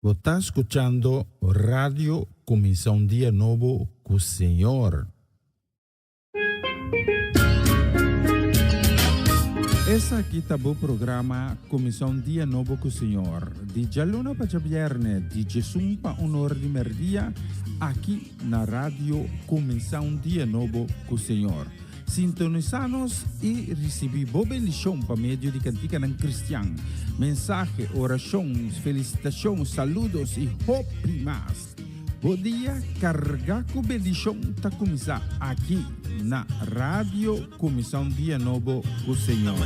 Bo ta skuchando Radio Kuminsá un Dia Nobo ku Señor. Esaki ta bo programa Kuminsá un Dia Nobo ku Señor, di djaluna pa djabièrnè, di djesun pa un or di mèrdia, aki na Radio Kuminsá un Dia Nobo ku Señor. Sintonisá nos i risibí bo bendishon pa medio di kantikanan kristian, mensahe, orashon, felisitashon, saludos i hopi mas. Bo dia kargá ku bendishon ta kuminsá aki na Radio Kuminsá un Dia Nobo ku Señor.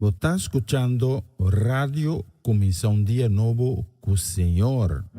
Bo ta skuchando Radio Kuminsá un Dia Nobo ku Señor.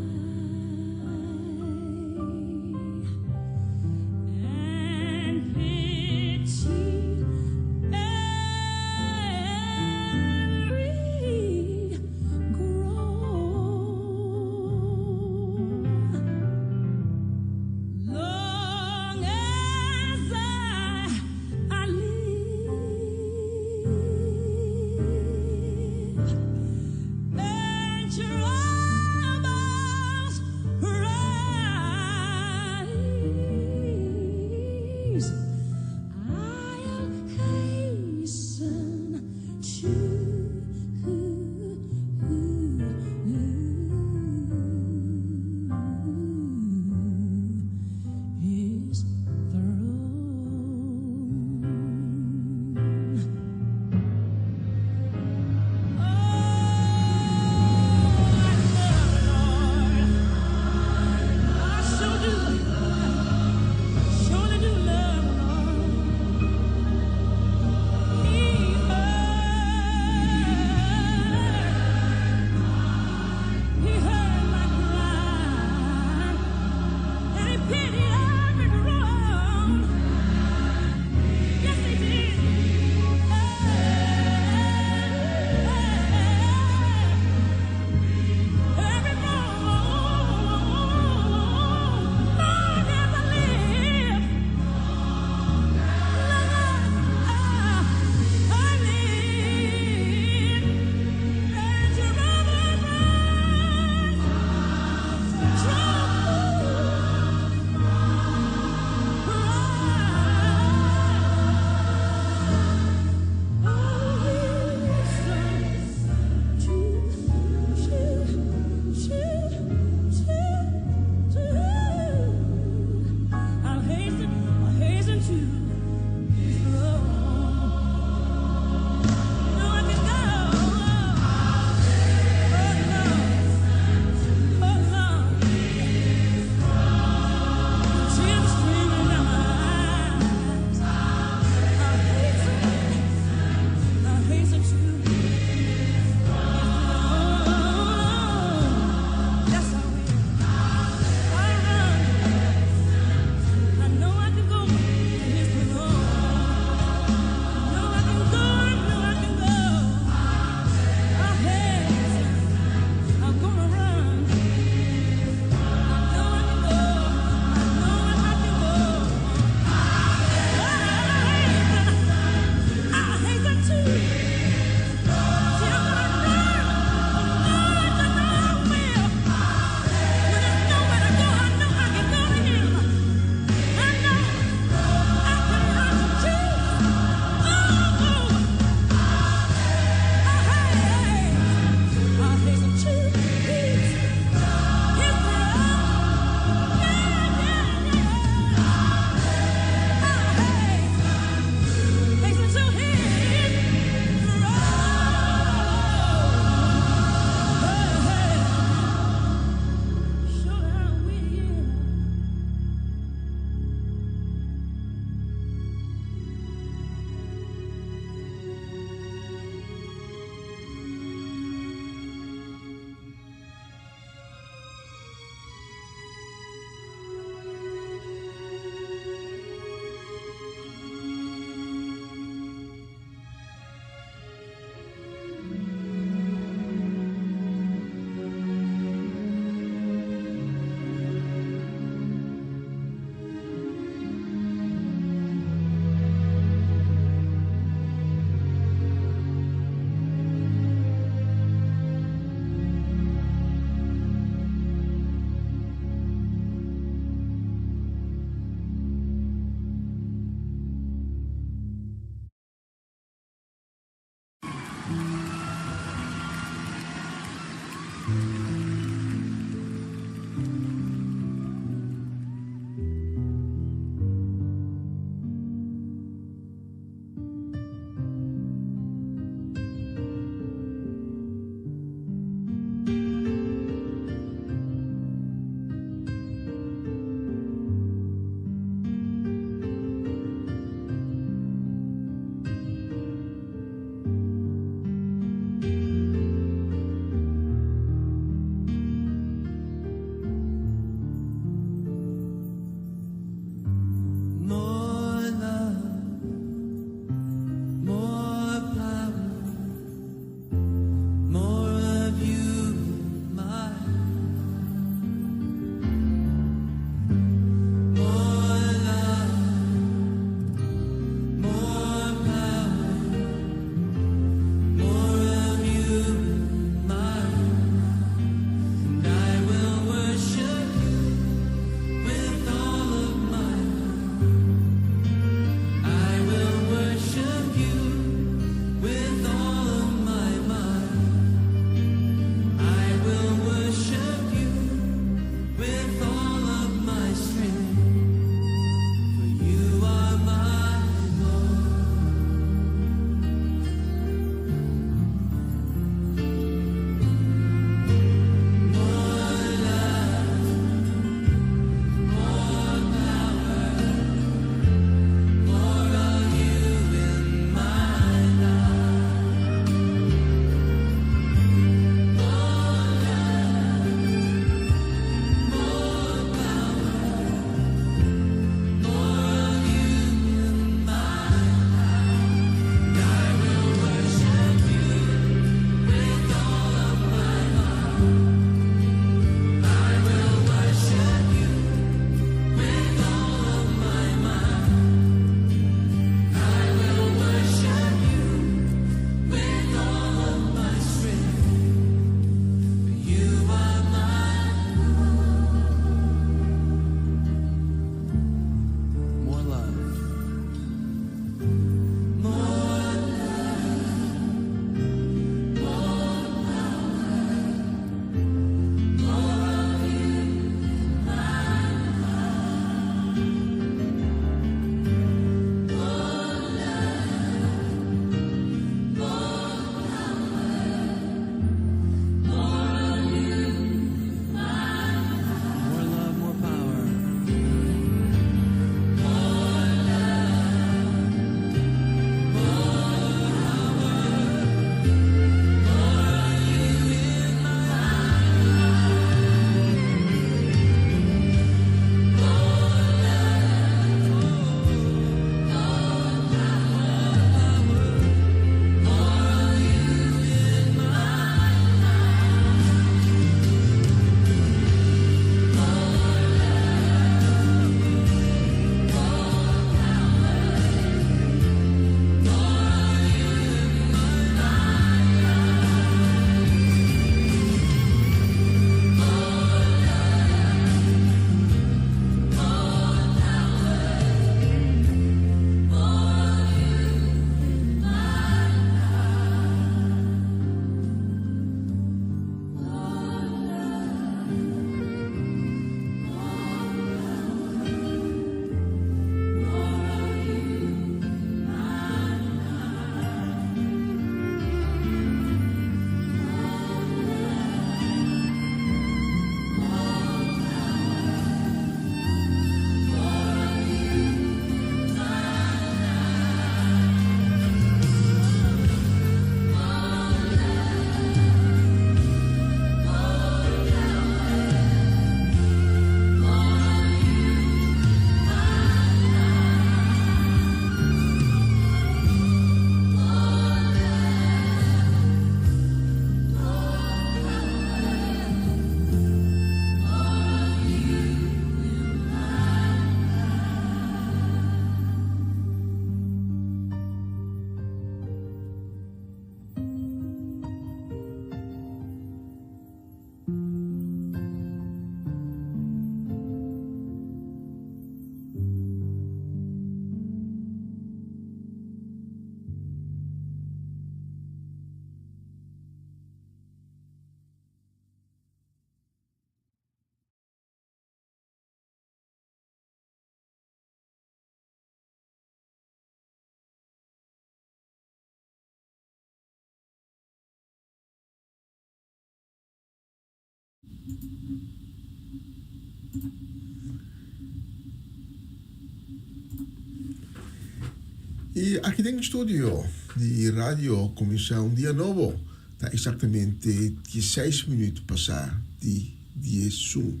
I aki den studio di radio kuminsá un dia nobo. Ta eksaktamente dieseis minüt pasá di diesun.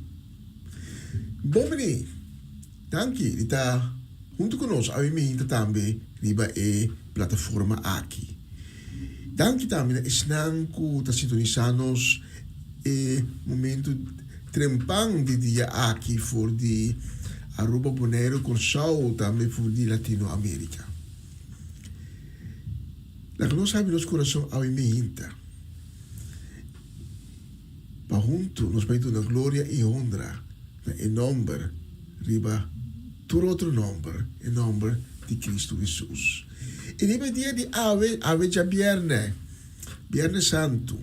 Bon bini! Danki di ta huntu ku nos awe mihinta tambe riba e plataforma aki. Danki tambe na esnan ku ta sintonisá nos e momentu trempan di dia aki for di Aruba, Boneiru, Kòrsou, tambe for di Latino Amerika. Laga nos habri nos kurason awe mihinta pa huntu nos bai duna gloria i honra na e nòmber riba tur otro nòmber, e nòmber di Kristu Hesus. I riba e dia di awe, awe djabièrnè, Bièrnè Santu,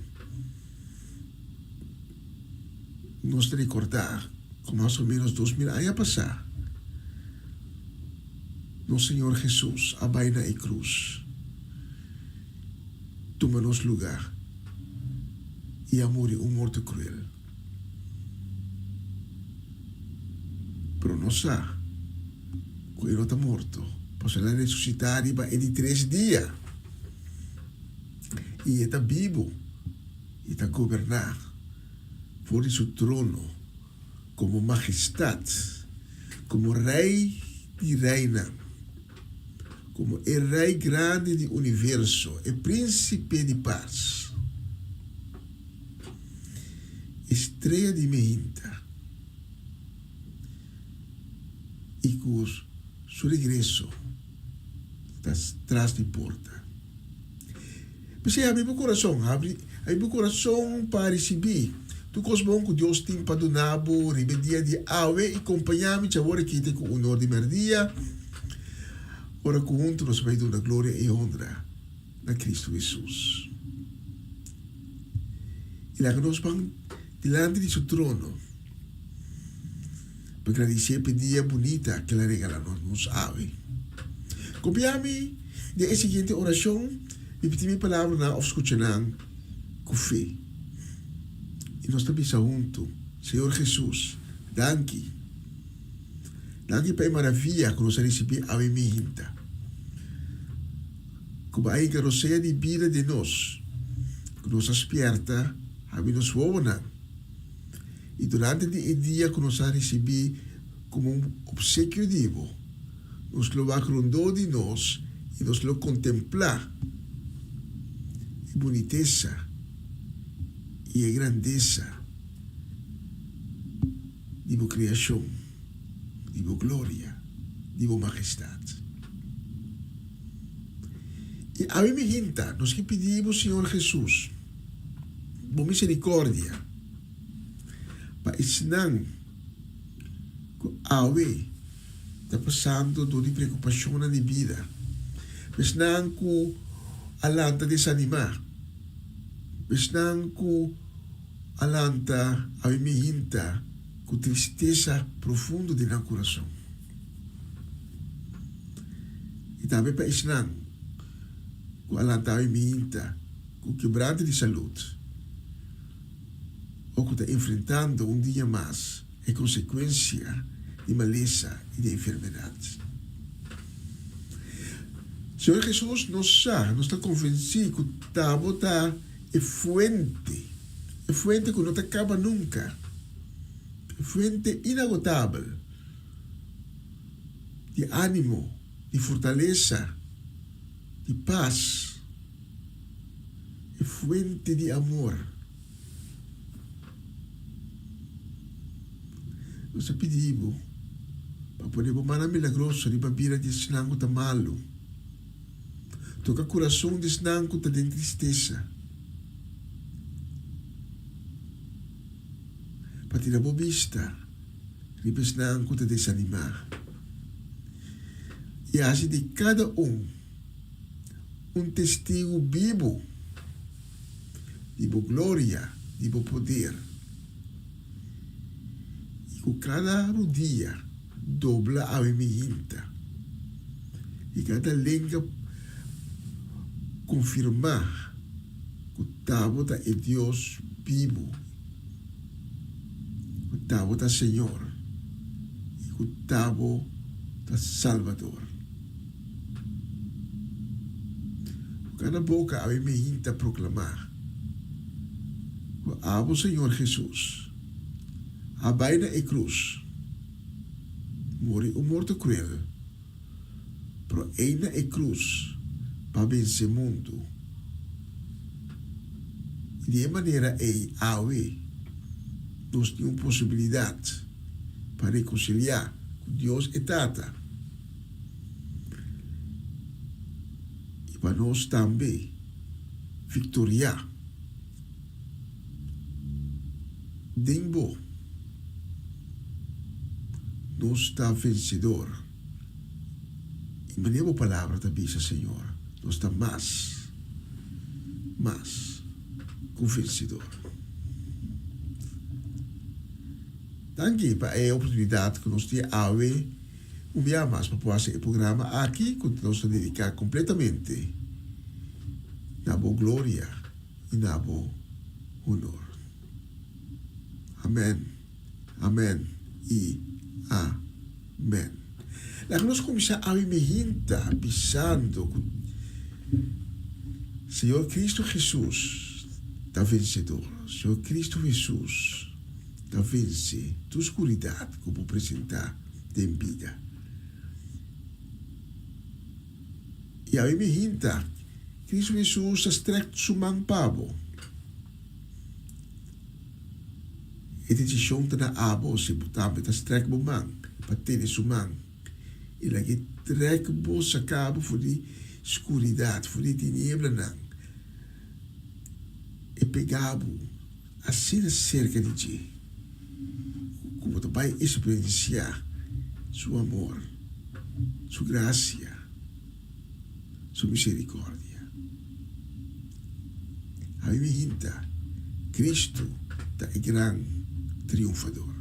nos ta rekordá ku mas o ménos 2000 aña pasá, nos Señor Hesus a bai na e krus, tuma nos lugá i a muri un morto kruel. Pero nos sa ku e no ta morto, pasobra el a resusitá riba e di tres dia i e ta bibu i ta goberná for di su trono komo Magestat, komo Rei di reinan, komo e Rei grandi di universo, e Prínsipe di Pas, e Strea di Mehinta, i ku su regreso ta tras di porta. P'esei habri bo kurason, habri bo kurason pa risibí tur kos bon ku Dios tin pa duna bo riba e dia di awe i kompañá mi djawor aki te ku unor di mèrdia, ora ku huntu nos bai duna gloria i honra na Kristu Hesus. I laga nos ban dilanti di su trono pa gradisié p'e dia bunita ku el a regalá nos awe. Kopiá mi den e siguiente orashon, ripití mi palabranan òf skucha nan ku fe. I nos ta bisa huntu, Señor Hesus, danki. Danki pa e maravia ku nos a risibí awe mihinta. Ku bo a hinka rosea di bida den nos, ku nos a spièrta, habri nos wowonan. I durante di e dia ku nos a risibí komo un opsekio di bo, nos lo wak rondó di nos i nos lo kontemplá e bunitesa i e grandesa di bo kreashon, di bo gloria, di bo magestat. I awe mi hinta, nos ke pidi bo, Señor Hesus, bo miserikòrdia pa esnan ku awe ta pasando dor di preokupashonnan di bida, pa esnan ku a lanta desanimá, pa esnan ku a lanta awe mihinta ku tristesa profundo den nan kurason. I tambe pa esnan ku a lanta awe mihinta ku kebrante di salud o ku ta enfrentando un dia mas e konsekuensia di malesa i di enfermedat. Señor Jesus, nos sa, nos ta konvensí ku ta Bo ta e fuente, e fuente ku no ta kaba nunka, e fuente inagotabel di ánimo, di fortalesa, di pas. E fuente di amor. Nos ta pidi bo pa pone bo mannan milagroso riba bida di esnan ku ta malu. Toka kurason di esnan ku ta den tristesa. Pa tira bo bista riba esnan ku ta desanimá. I hasi di kada un. Un testigu bibu di bo gloria, di bo poder, i ku kada rudia dobla awe mi hinta, i kada lenga konfirmá ku ta bo ta e Dios bibu. ta bo ta Señor i ku ta bo ta Salbador. Ku kada boka awe mi hinta proklamá ku abo Señor Hesus a bai na e krus, muri un morto kruel, pero ei na e krus pa vense mundu. I di e manera ei awe nos tin un posibilidat pa rekonsiliá ku Dios e Tata i pa nos tambe viktoriá den bo. Nos ta vensedor. I manera bo palabra ta bisa, Señor, nos ta mas, mas ku vensedor. Danki pa e oportunidat ku nos tin awe un bia mas pa por hasi e programa aki ku nos ta dediká kompletamente na bo gloria i na bo honor. Amen, amen i amen. Laga nos kuminsá awe mihinta bisando ku Señor Cristo Jesus ta vensedor. Señor Cristo Jesus ta vense tur skuridat ku por presentá den bida. I awe mihinta, Cristo Jesus ta strek su man pa bo. E desishon ta na abo si bo tambe ta strek bo man pa tene su man i lag'é trek bo saka bo for di skuridat, for di tinieblanan e pega bo asina serka di dje ku bo ta bai eksperensiá su amor, su grasia. Su misericordia. Ami mi hinta, Cristo ta e gran triunfador.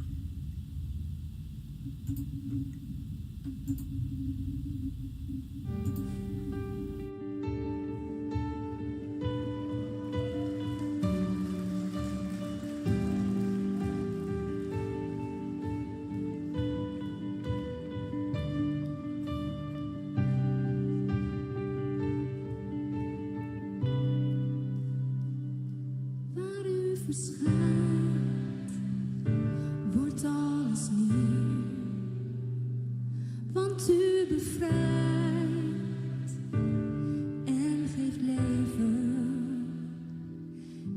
Waar u verschijnt, wordt alles nieuw. Want u bevrijdt en geeft leven.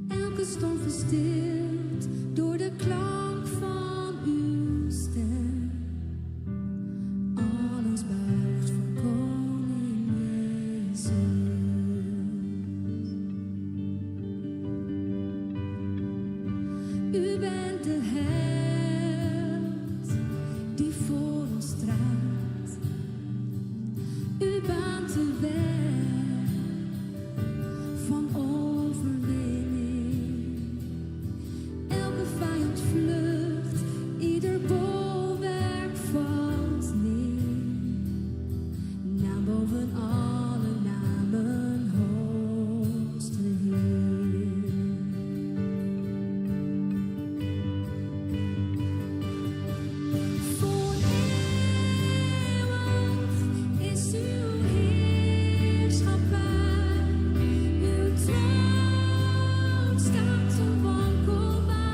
Elke storm verstilt door de klank van uw stem. Alles buigt voor koning Jezus. U bent de held die voor ons strijdt. U baant de weg van overwinning. Elke vijand vlucht, ieder bolwerk valt neer. Naam boven alle namen, hoogste Heer. Voor eeuwig is uw heerschappij, uw troon staat onwankelbaar.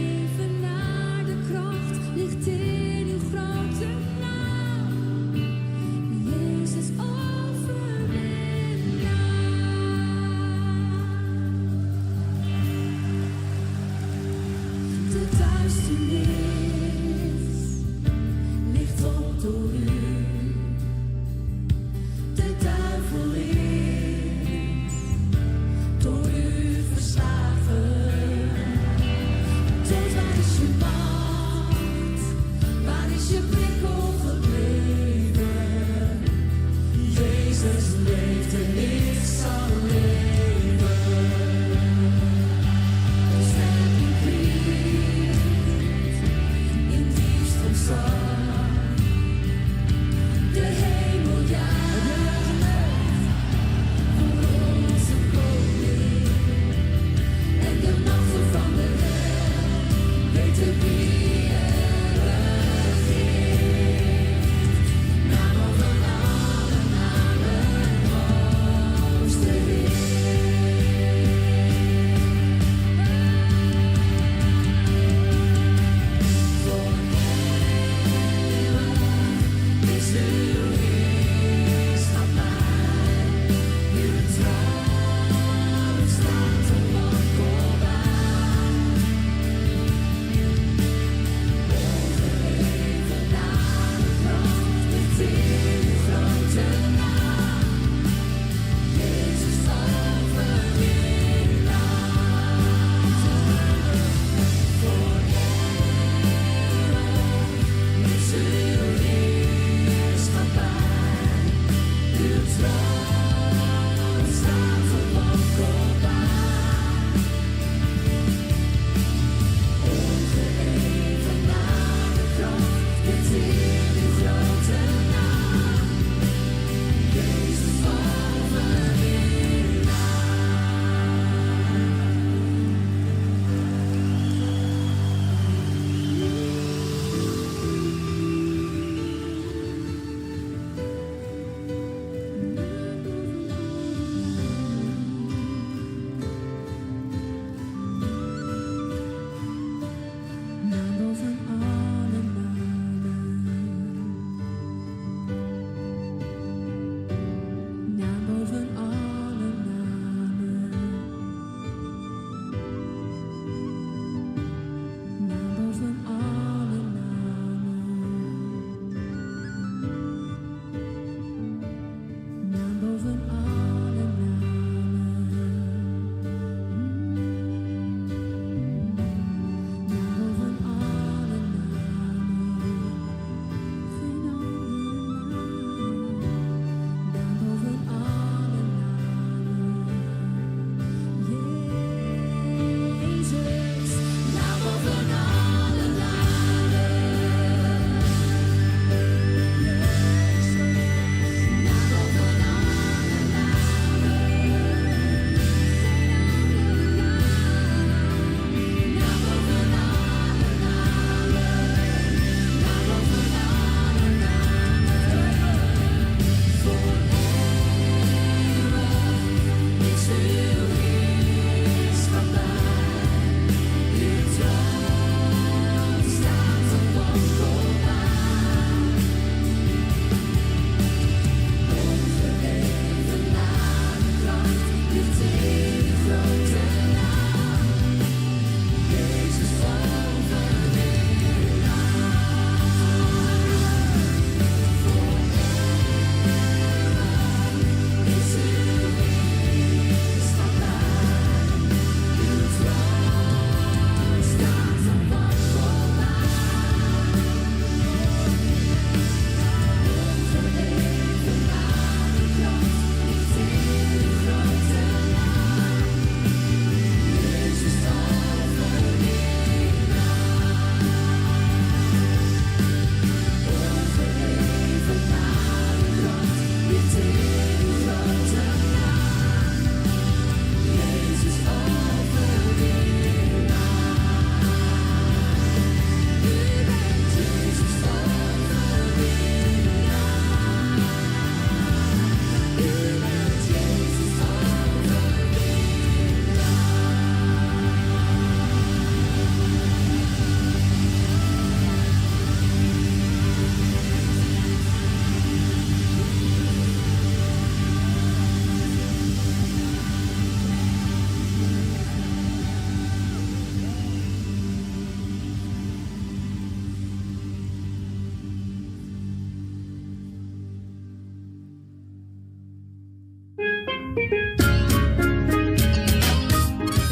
Ongeëvenaarde kracht ligt in uw grote naam, Jezus overwinnaar. De duisternis ligt op door u. De duivel is door u verslagen. Dood, waar is je macht? Waar is je prikkel gebleven? Jezus leeft en ik zal leven. Ons sterk in Christ.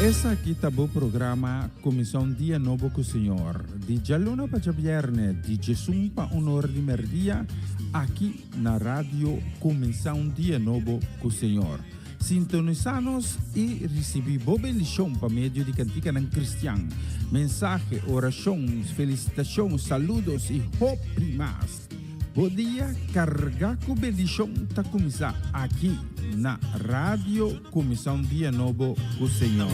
Esaki ta bo programa Kuminsá un Dia Nobo ku Señor, di djaluna pa djabièrnè, di djesun pa un or di mèrdia, aki na Radio Kuminsá un Dia Nobo ku Señor. Sintonisá nos i risibí bo bendishon pa medio di kantikanan kristian, mensahe, orashon, felisitashon, saludos i hopi mas. Bo dia kargá ku bendishon ta kuminsá aki na Radio Kuminsá un Dia Nobo ku Señor.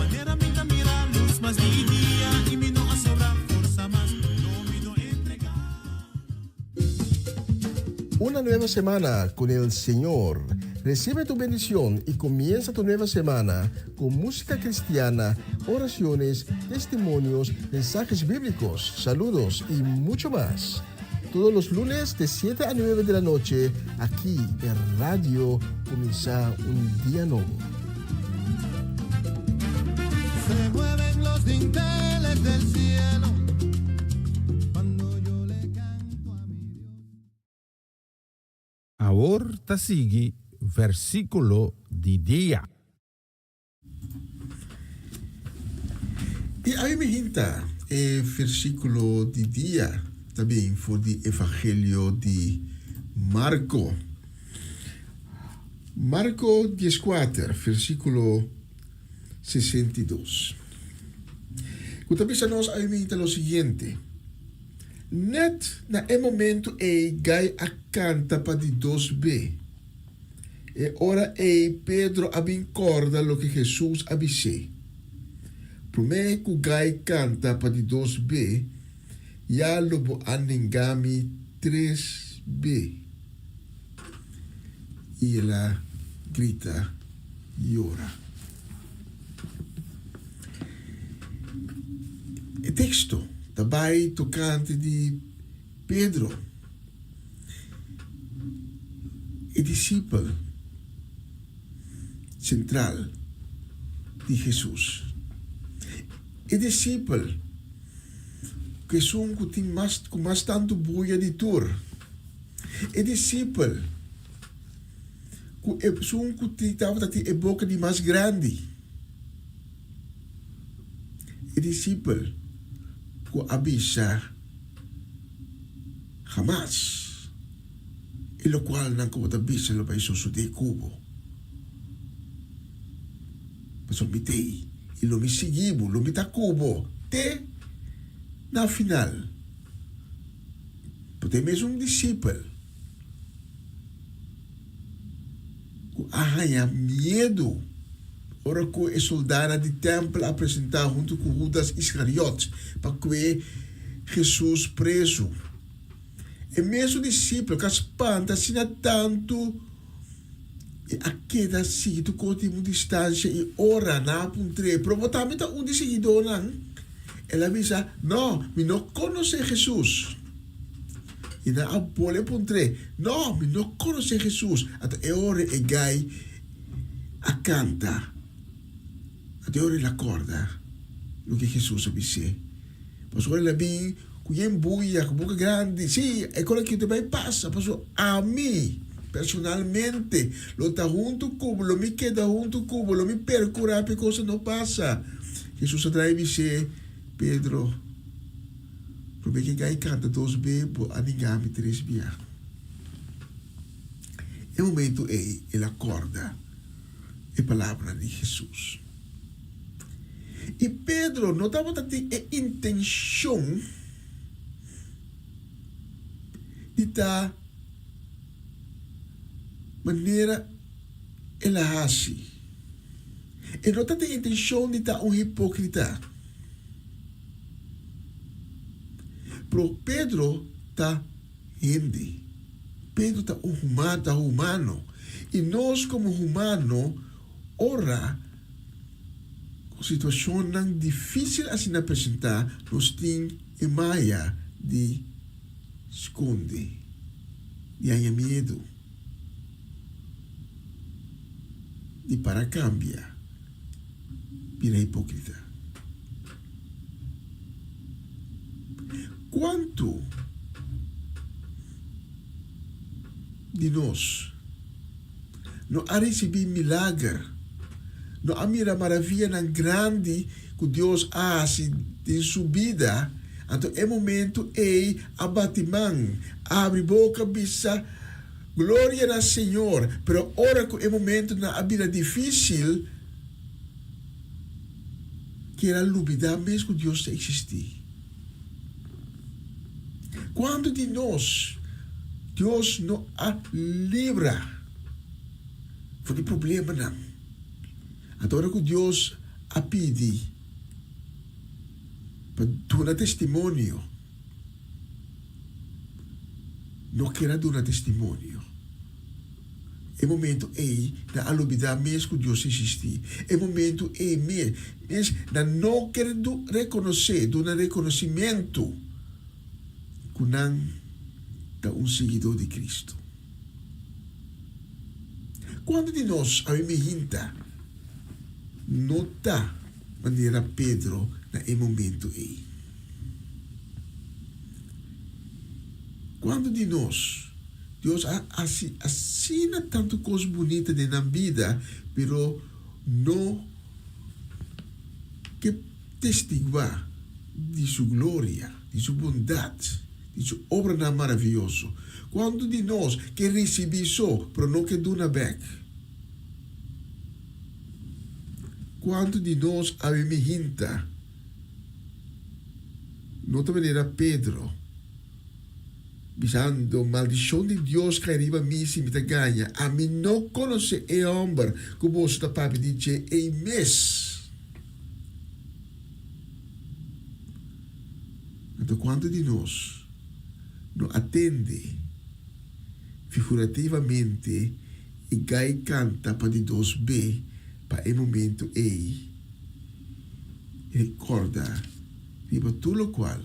Una nueva semana con el Señor. Recibe tu bendición y comienza tu nueva semana con música cristiana, oraciones, testimonios, mensajes bíblicos, saludos y mucho más. Todos los lunes de 7 a 9 de la noche, aquí en Radio Comienza un Día Nuevo. Se mueven los dinteles del cielo cuando yo le canto a mi Dios. Awor ta sigui versíkulo di dia. I ami mi hinta e versíkulo di dia ta bin for di Evangelio di Marko. Marko dieskuater, versíkulo 62. Ku ta bisa nos ami mi hinta lo siguiente, Nèt na e momentu ei gai a kanta pa di dos be. E ora ei Pedro a bin kòrda loke Hesus a bis'é. Promé ku gai kanta pa di dos be, ya lo bo a nenga mi tres be. I el a grita yora. E teksto ta bai tokante di Pedro. E disipel sentral di Hesus. E disipel ku esun ku tin mas ku mas tantu buya di tur. E disipel ku esun ku tin tabata tin e boka di mas grandi. E disipel ku a bisa. Hamas e lokualnan ku bo ta bisa lo bai sosodé ku bo. Pasobra mi t'ei i lo mi sigui bo, lo mi ta ku bo te na final. Bo ta e mesun disipel ku a haña miedu ora ku e soldánan di tèmpel a presentá huntu ku Hudas Iskariot pa kue Hesus prezu. E mesun disipel ku a spanta asina tantu i a keda sigui tur kos di un distansia i ora nan a puntr'é, Pero bo tambe ta un di siguidónan? El a bisa, No, mi no konosé Hesus. I nan a bolbe puntr'é, No, mi no konosé Hesus. Anto e ora e gai a kanta. Anto e ora el a kòrda loke Hesus a bis'é. Pasobra el a bin ku yen buya, ku boka grandi. Sí, e kos aki ta bai pasa, pasobra ami personalmente lo ta huntu ku bo, lo mi keda huntu ku bo, lo mi perkurá pa e kos no pasa. Hesus a traha i bis'é, Pedro, promé ke gai kanta dos be, bo a ninga mi tres bia. E momentu ei el a kòrda e palabranan di Hesus. I Pedro no tabata tin e intenshon di ta manera el a hasi. E no tatin intenshon di ta un hipókrita. Pero Pedro ta hende. Pedro ta un humano, ta humano. I nos komo humano, ora ku situashonnan difísil asina presentá, nos tin e maya di skonde, di haña miedu, di para kambia, bira hipókrita. Kuantu di nos no a risibí milager? no a mira maravianan grandi ku Dios a hasi den su bida, anto e momento ei a bati man, abri boka bisa, Gloria na Señor! Pero ora ku e momentonan a bira difísil, kier a lubidá mes ku Dios ta eksistí. Kuantu di nos Dios no a libra for di problemanan? Anto ora ku Dios a pidi pa duna testimonio, no kier a duna testimonio. E momento ei nan a lubidá mes ku Dios eksistí. E momento ei mes nan no ker rekonosé, duna rekonosimentu ku nan ta un siguidó di Kristu. Kuantu di nos awe mihinta no ta manera Pedro na e momento ei? Kuantu di nos Dios a hasi asina tantu kos bunita den nan bida, pero no ke testiguá di su gloria, di su bondat, di su obranan maravioso? Kuantu di nos ke risibí so, pero no ke duna bèk? Kuantu di nos awe mihinta no ta manera Pedro, Bisando, Maldishon di Dios kai riba mi si mi ta gaña. Ami no konosé e hòmber ku boso ta papia di dje ei mes. Anto kuantu di nos no a tende figurativamente e gai kanta pa di dos be pa e momentu ei? Rekòrda riba tur lokual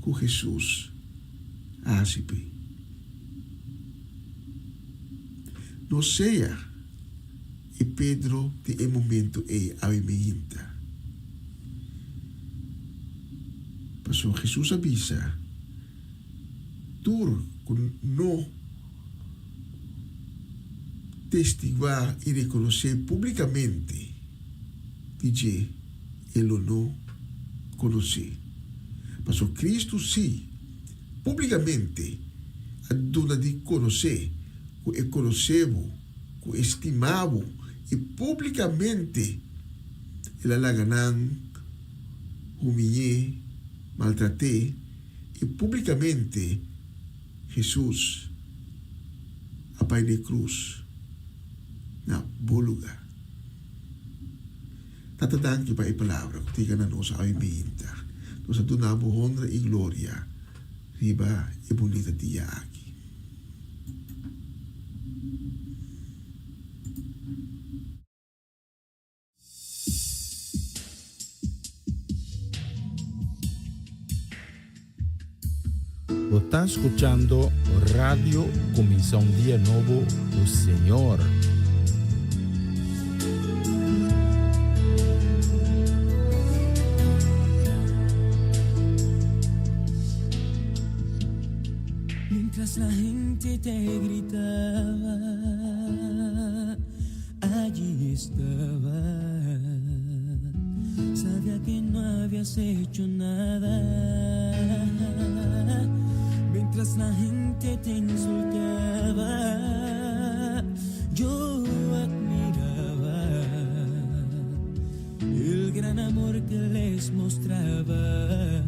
ku Hesus a hasi p'e. No sea e Pedro di e momento ei awe meinta. Pasobra Hesus a bisa, Tur ku no testiguá i rekonosé públikamente di dje, e lo no konosé. Pasobra Kristu sí públikamente a duna di konosé ku e konosé bo, ku e stima bo, i públikamente el a laga nan humiñ'é, maltrat'é, i públikamente Hesus a bai na e krus na bo lugá. Tata danki pa e palabra ku ta yega na nos awe meinta. Nos a duna bo honra i gloria riba e bunita dia aki. Bo ta scuchando Radio Cuminsa un Dia Nobo cu Señor. Mientras la gente te gritaba, allí estaba. Sabía que no habías hecho nada. Mientras la gente te insultaba, yo admiraba el gran amor que les mostrabas.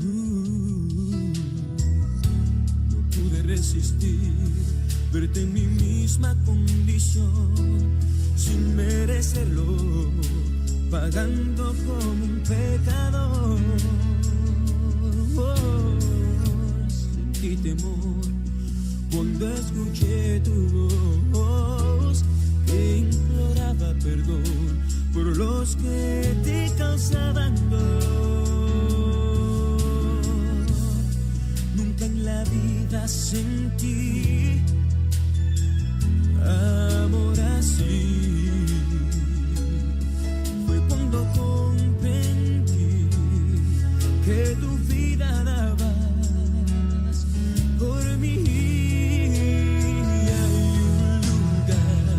Uh, no pude resistir verte en mi misma condición sin merecerlo, pagando como un pecador. Oh, sentí temor cuando escuché tu voz que imploraba perdón por los que te causaban dolor. Nunca en la vida sentí amor así. Fue cuando comprendí que tu vida dabas por mí. Hay un lugar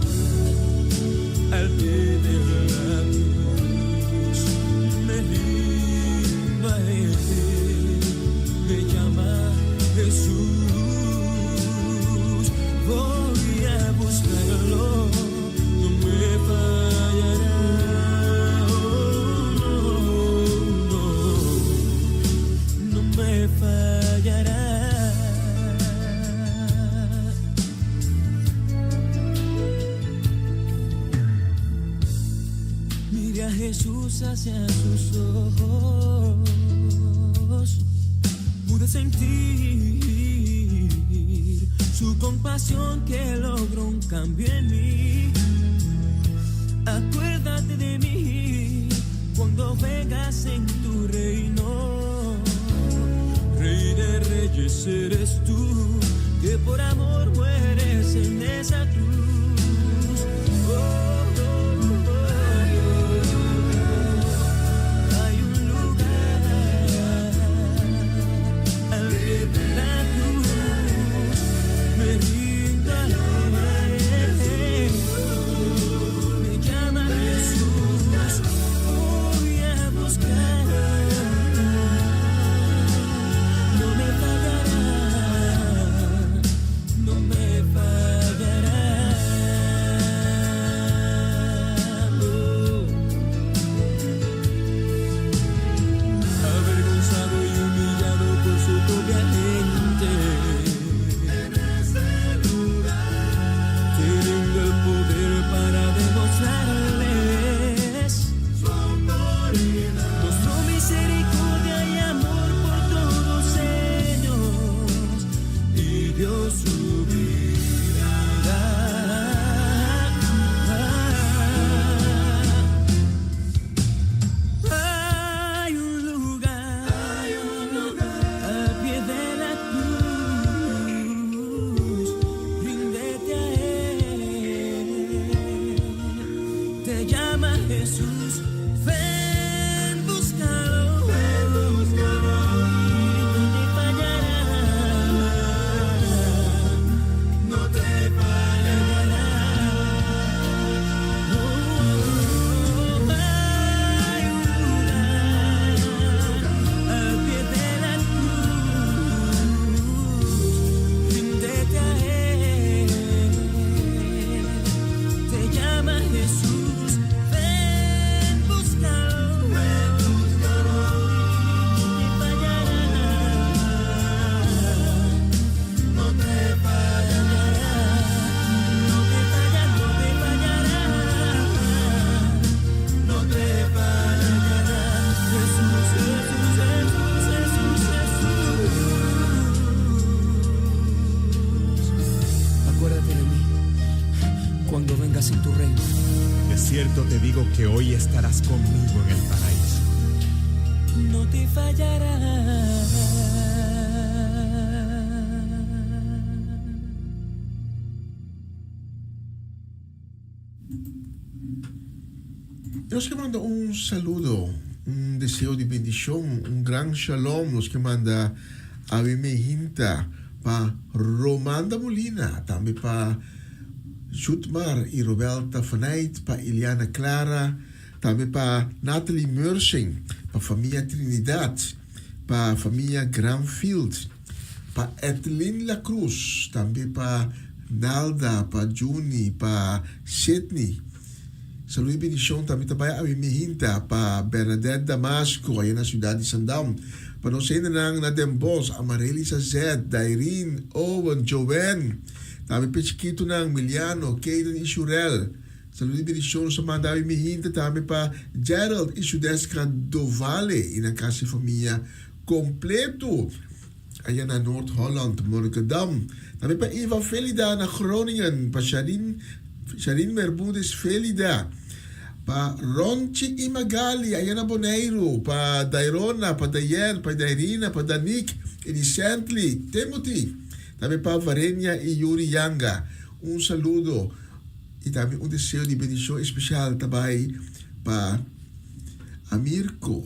sus ojos, pude sentir su compasión que logró un cambio en mí. Acuérdate de mí cuando vengas en tu reino. Rey de reyes eres tú, que por amor mueres en esa cruz. Oh, oh, oh, oh. Hay un lugar al pie de la cruz. Me rindo a él. Me llama Jesús, voy a buscar. No me fallará, no me fallará. Oh. Avergonzado y humillado por su propia gente. Teniendo el poder para demostrarles su autoridad. Mostró misericordia y amor por todos ellos y dio su vida. Hay un lugar, hay un lugar al pie de la cruz. Ríndete a él. Te llama Jesús. Ven, búscalo. Ven, búscalo. No te fallará. No te fallará. Oh, hay un lugar al pie de la cruz. Ríndete a él. Te llama Jesús. Ven, búscalo. Ven, búscalo. No te fallará. No te fallará. No te fallará, no te fallará. No te fallará. Jesús, Jesús, Jesús, Jesús, Jesús. Acuérdate de mí cuando vengas en tu reino. De cierto te digo que hoy estarás conmigo en el paraíso. No te fallará. Nos ke manda un saludo, un deseo di bendishon, un gran shalom nos ke manda awe meinta pa Romanda Molina, tambe pa Jutmar i Robelta Faneit, pa Iliana Clara, tambe pa Natalie Mersing, pa famia Trinidad, pa famia Granfield, pa Etlin La Cruz, tambe pa Nalda, pa Juni, pa Sidney. Saludo i bendishon tambe ta bai awe meinta pa Bernadette Damasco aya na siudat di Sandam, pa nos hendenan na Den Bosch, Amarelisa Zet, Dairine, Owen, Joanne, tambe pa e chikitonan Miliano, Kayden i Shurel. Saludo i bendishon nos ta manda awe meinta tambe pa Gerald i Shudeska Dovale i nan kasi famia kompleto aya na Noord Holland, Monnikendam. Tambe pa Eva Felida na Groningen, pa Sharin Sharin Bermudez Felida, pa Ronchi i Magali aya na Boneiru, pa Dairona, pa Dayen, pa Dairina, pa Danik i di Sently, Timothy. Tambe pa Varenia i Yuri Yanga. Un saludo i tambe un deseo di bendishon especial ta bai pa Amirko.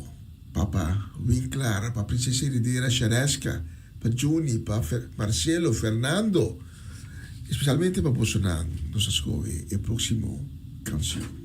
Papa Winklar, pa Princesa Heredera Shareska, pa Juni, pa Marcelo, Fernando, especialmente pa bosonan nos a scoge e proximo cancion.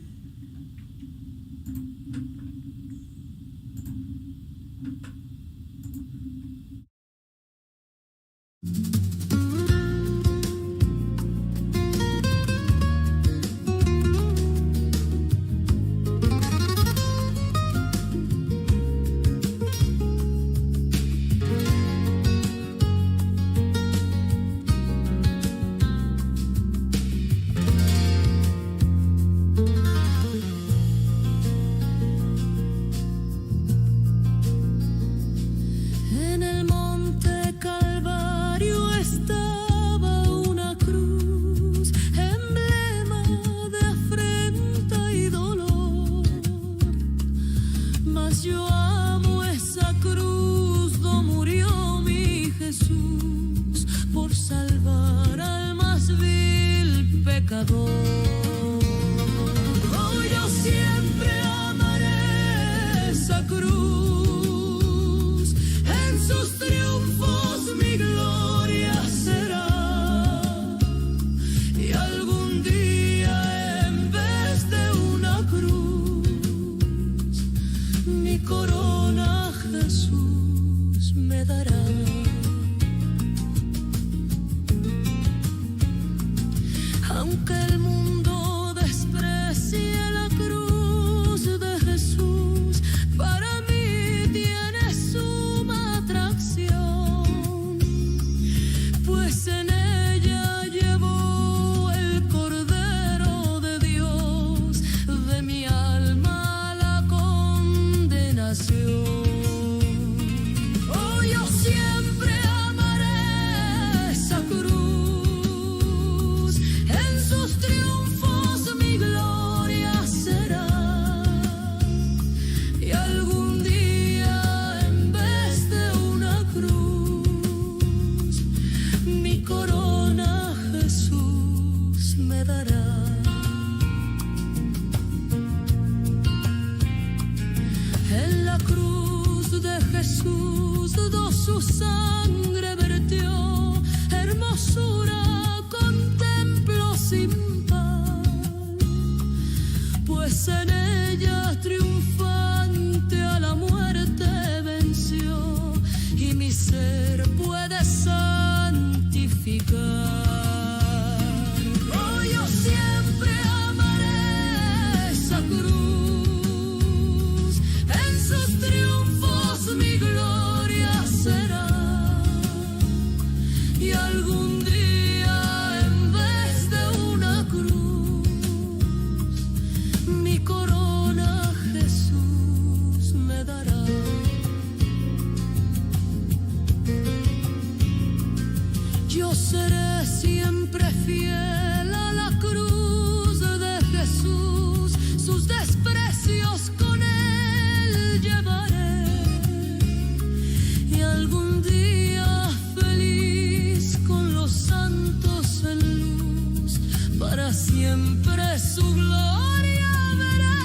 Yo amo esa cruz do murió mi Jesús por salvar al más vil pecador. Oh, yo siempre amaré esa cruz, en sus triunfos mi gloria será. Y algún día en vez de una cruz, mi corona Jesús me dará. Aunque el mundo desprecie la cruz de Jesús, para mí tiene suma atracción, pues en ella llevó el Cordero de Dios de mi alma la condenación. Oh, yo siempre amaré esa cruz, en sus triunfos mi gloria será. Y algún día en vez de una cruz, mi corona Jesús me dará. En la cruz de Jesús do su sangre vertió, hermosura contemplo sin par, pues en ella triunfante a la muerte venció y mi ser puede santificar. Oh, yo siempre amaré esa cruz, en sus triunfos mi gloria será. Y algún día en vez de una cruz, mi corona Jesús me dará. Yo seré siempre fiel a la cruz de Jesús, sus desprecios con él llevaré. Y algún día feliz con los santos en luz, para siempre su gloria veré.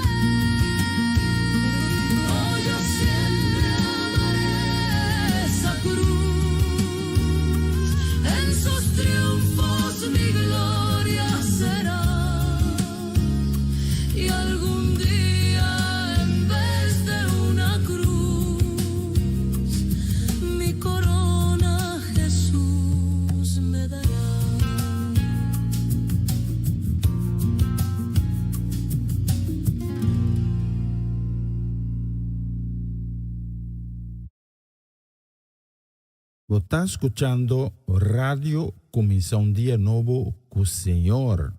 Oh, yo siempre amaré esa cruz, en sus triunfos mi gloria será. Y algún día en vez de una cruz, mi corona Jesús me dará. Bo ta skuchando Radio Kuminsá un Dia Nobo ku Señor.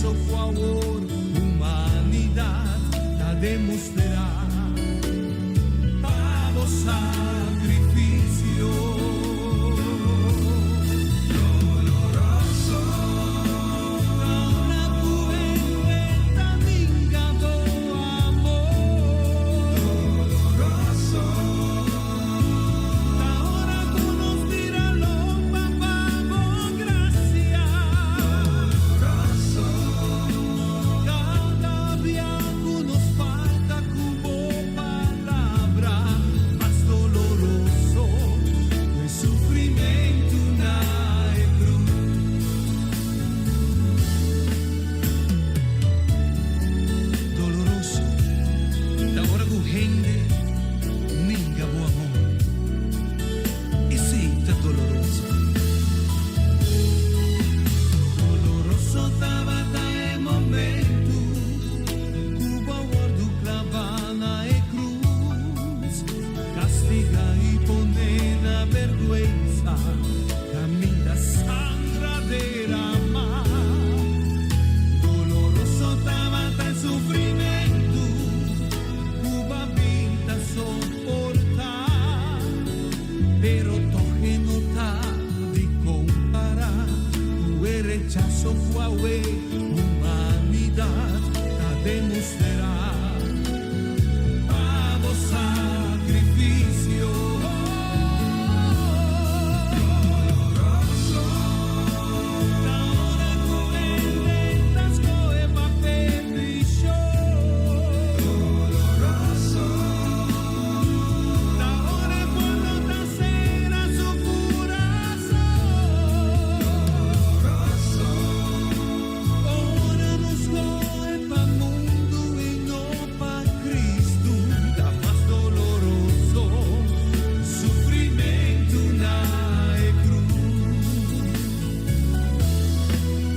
rechazo ku awor humanidat ta demostrá pa bo sakrifisio. Doloroso ta ora ku hende ta ninga bo amor. Doloroso ta ora ku nos bira lomba pa bo grasia. Doloroso kada bia ku nos falta ku bo palabra. Mas doloroso ku e sufrimentu na e krus. Doloroso ta ora ku hende ninga bo amor. Esei ta doloroso. Doloroso tabata e momento ku bo a wòrdu klavá na e krus, kastigá i poné na bèrgwensa, kaminda sanger a derama. Doloroso tabata e sufrimentu ku bo a bin ta soportá, pero tòg e no ta di kompará ku e rechaso ku awe humanidat ta demostrá pa bo sakrifisio. Doloroso ta ora ku hende ta skohe pa perdición. Doloroso ta ora pueblo ta sera su kurason. Doloroso ora nos skohe pa mundu i no pa Kristu. Ta mas doloroso sufrimentu na e krus.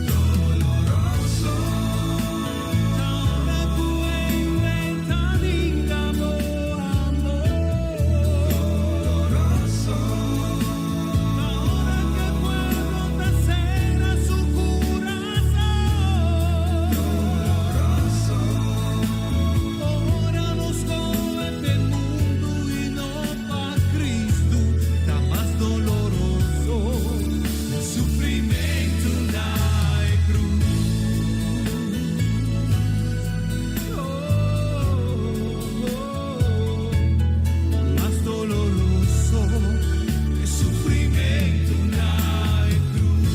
Doloroso ta ora ku hende ta ninga bo amor. Doloroso ta ora ku pueblo ta sera su kurason. Doloroso ora nos skohe pa mundu i no pa Kristu. Ta mas doloroso sufrimentu na e krus. Oh, oh, mas doloroso e sufrimentu na e krus.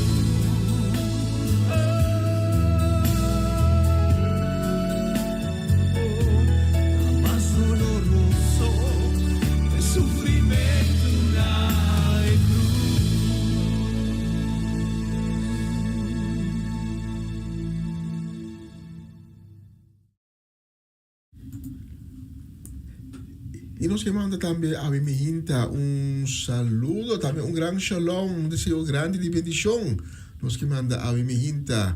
Oh, mas doloroso e sufrimentu na e krus. I nos ke manda tambe awe mihinta un saludo, tambe un gran shalom, un deseo grandi di bendishon. Nos ke manda awe mihinta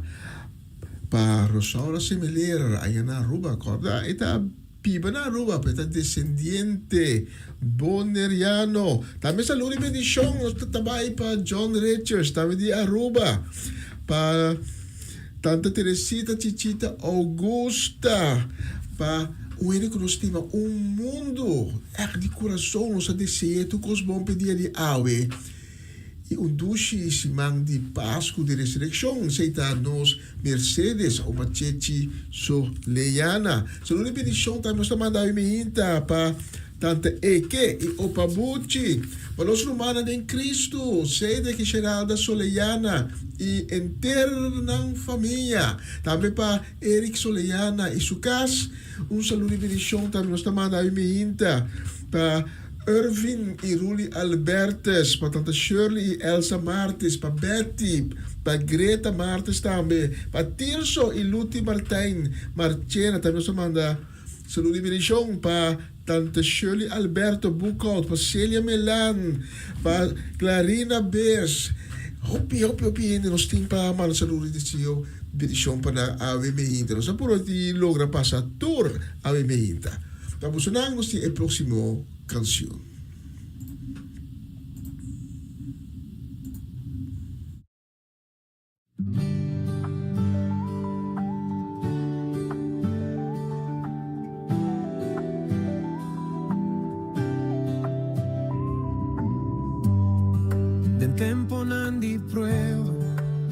pa Rosaura Semeler aya na Aruba. Kòrda e ta biba na Aruba, pero e ta desendiente boneriano. Tambe saludo i bendishon nos ta bai pa John Richards, tambe di Aruba. Pa Tanta Teresita Chichita Augusta pa un hende ku nos stima un mundu ègt di kurason nos a desea tur kos bon p'e dia di awe i un dushi siman di Pasku di Resurekshon. Esei ta nos Mercedes Oma Chechi Soleana. Saludo i bendishon tambe nos ta manda awe mihinta pa Tante Eke i Opa Buchi, pa nos rumannan den Kristu, Cedric i Geralda Soleyana i henter nan famia. Tambe pa Eric Soleyana i su kas. Un saludo i bendishon tambe nos ta manda awe mihinta pa Irvin i Ruli Albertus, pa Tante Shirley i Elsa Martis, pa Betty, pa Greta Martis tambe, pa Tirso i Luti Martijn Marchena tambe nos ta manda. Saludo y bendicion pa Tante Shirley Alberto Boekhout, pa Celia Melan, pa Clarina Beers. Hopi, hopi, hopi hende nos tin pa manda saludo y deseo bendicion pa nan awe meinta. Nos a puro di logra pasa tur awe meinta. Pa bosonan nos tin e proximo cancion. Temponan di prueba,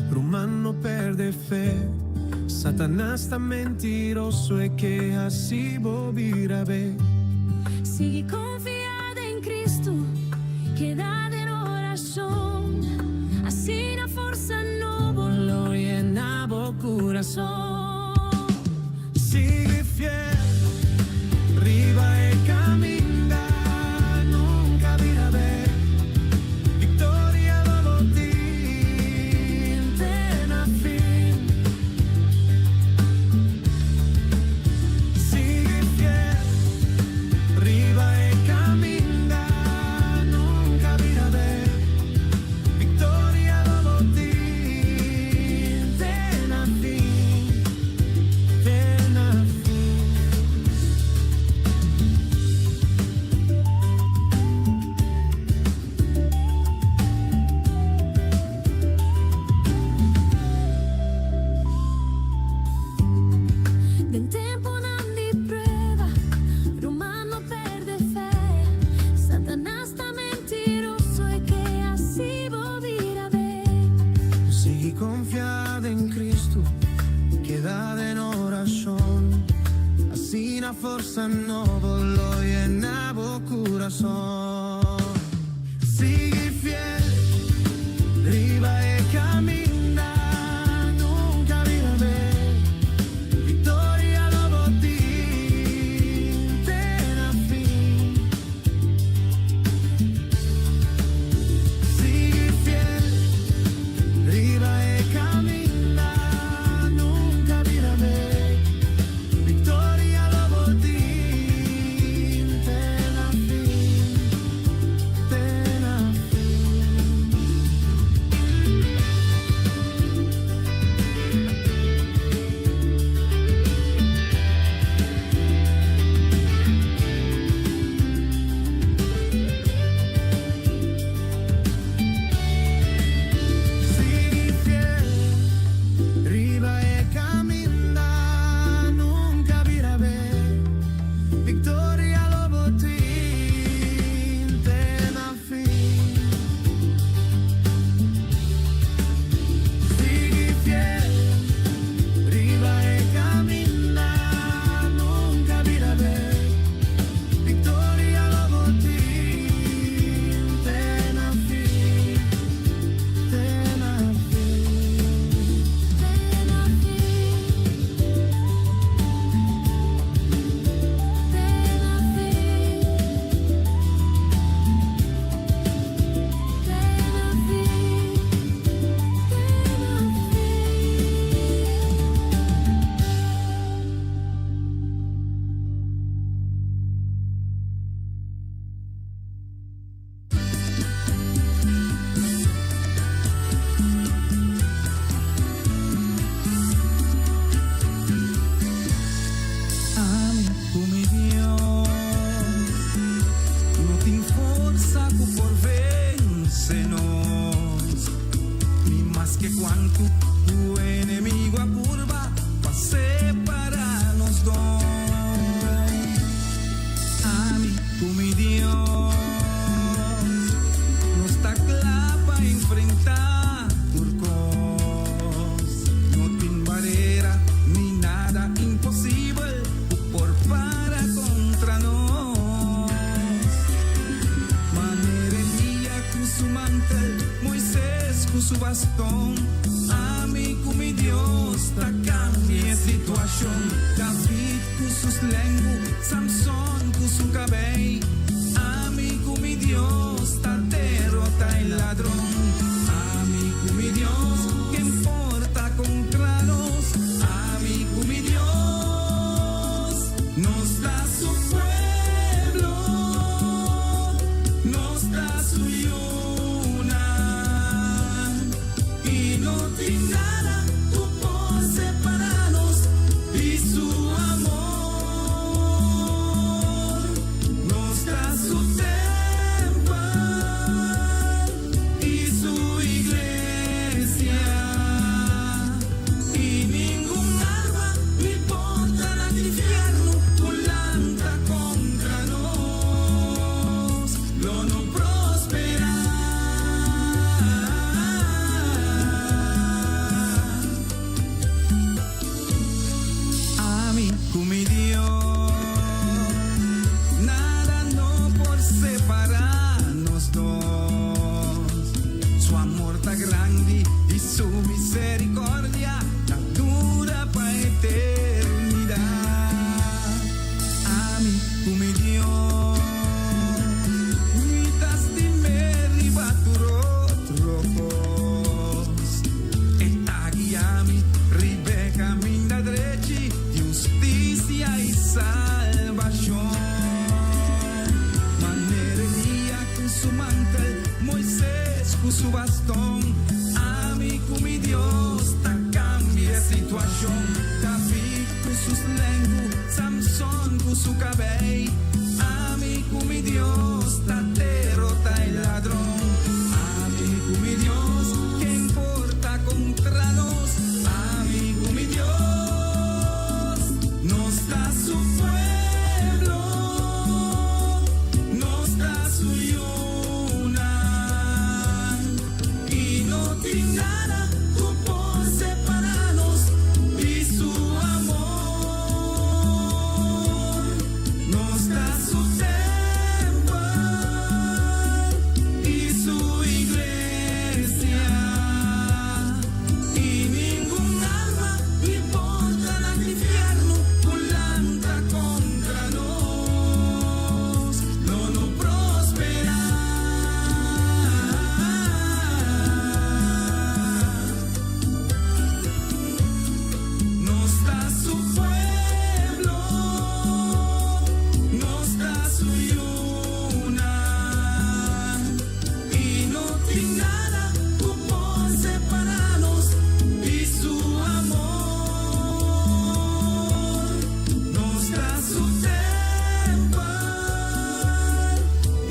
ruman no perde fe. Satanas ta mentiroso e ke hasi bo bira bek. Sigui konfia den Kristu, keda den orashon. Asina forsa nobo lo yena bo kurason. Sigui fiel riba e kaminda, nunka bira bek. Viktoria lo bo tin te na fin. Sigui fiel riba e kaminda, nunka bira bek. Viktoria lo bo tin te na fin, te na fin. Den temponan di prueba, ruman no perde fe. Satanas ta mentiroso e ke hasi bo bira bek. Sigui konfia den Kristu, keda den orashon. Asina forsa nobo lo yena bo kurason. Sigui fiel, riba e kaminda, nunka bira bek. Viktoria lo bo tin te na fin. Sigui fiel, riba e kaminda, nunka bira bek. Viktoria lo bo tin te na fin, te na fin. Sigui fiel, riba e kaminda, nunka bira bek. Viktoria lo bo tin te na fin. Sigui fiel, riba e kaminda, nunka bira bek. Viktoria lo bo tin te na fin, te na fin. Te na fin. Te na fin. Te na fin. Te na fin. Ami ku mi Dios no tin forsa ku por vense nos. Ni maske kuantu enemigu a purba pa separá nos dos. Ami ku mi Dios nos ta kla pa enfrentá tur kos. No tin barera ni nada imposibel por para kontra nos. Manera Elías ku su mantel, Moisés ku su bastòn. Ami ku mi Dios ta kambia situashon. David ku su slengu, Samson ku su kabei. Ami ku mi Dios ta derotá e ladron. Ami ku mi Dios, ken por ta kontra nos? Ami ku mi Dios, nos ta su pueblo, nos ta su yunan. I no tin nada ku por separá nos di su amor. su kabei. Ami ku mi Dios ta derotá e ladron. Ami ku mi Dios, ken por ta kontra nos? Ami ku mi Dios, nos ta su pueblo, nos ta su yunan. I no tin nada ku por separá nos di su amor. Nos ta su tèmpel i su iglesia. I ningun arma ni porta di fièrnu por lanta kontra nos. Lo no prosperá. Nos ta su pueblo, nos ta su yunan. I no tin nada ku por separá nos di su amor. Nos ta su tèmpel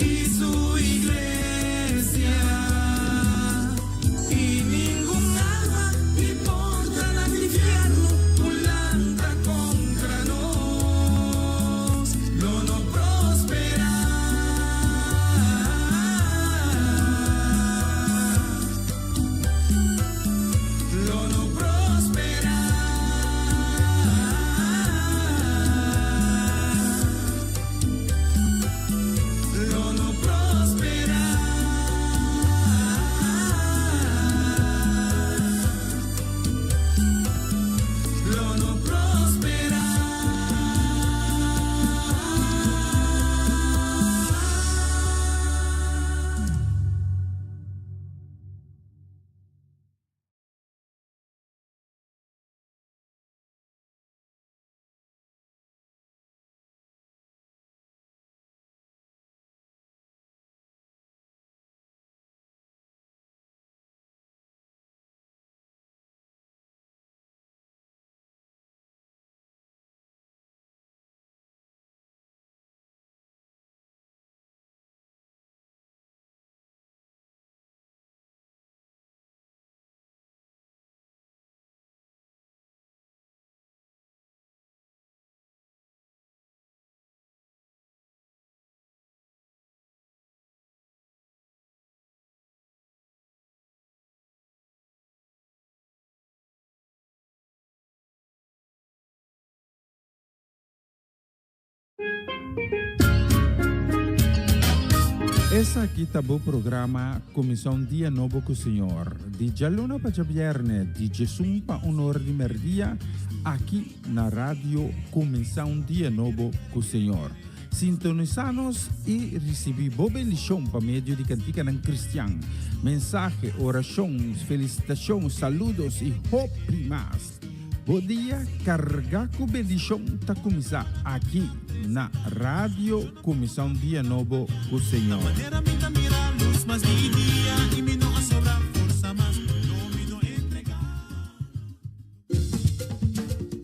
i su iglesia. I ningun arma ni porta di fièrnu por lanta kontra nos. Lo no prosperá. Lo no prosperá. Lo no prosperá. Lo no prosperá. Esaki ta bo programa Kuminsá un Dia Nobo ku Señor, di djaluna pa djabièrnè, di djesun pa un or di mèrdia, aki na Radio Kuminsá un Dia Nobo ku Señor. Sintonisá nos i risibí bo bendishon pa medio di kantikanan kristian, mensahe, orashon, felisitashon, saludos i hopi mas. Bo dia kargá ku bendishon ta kuminsá aki na Radio Kuminsá un Dia Nobo ku Señor.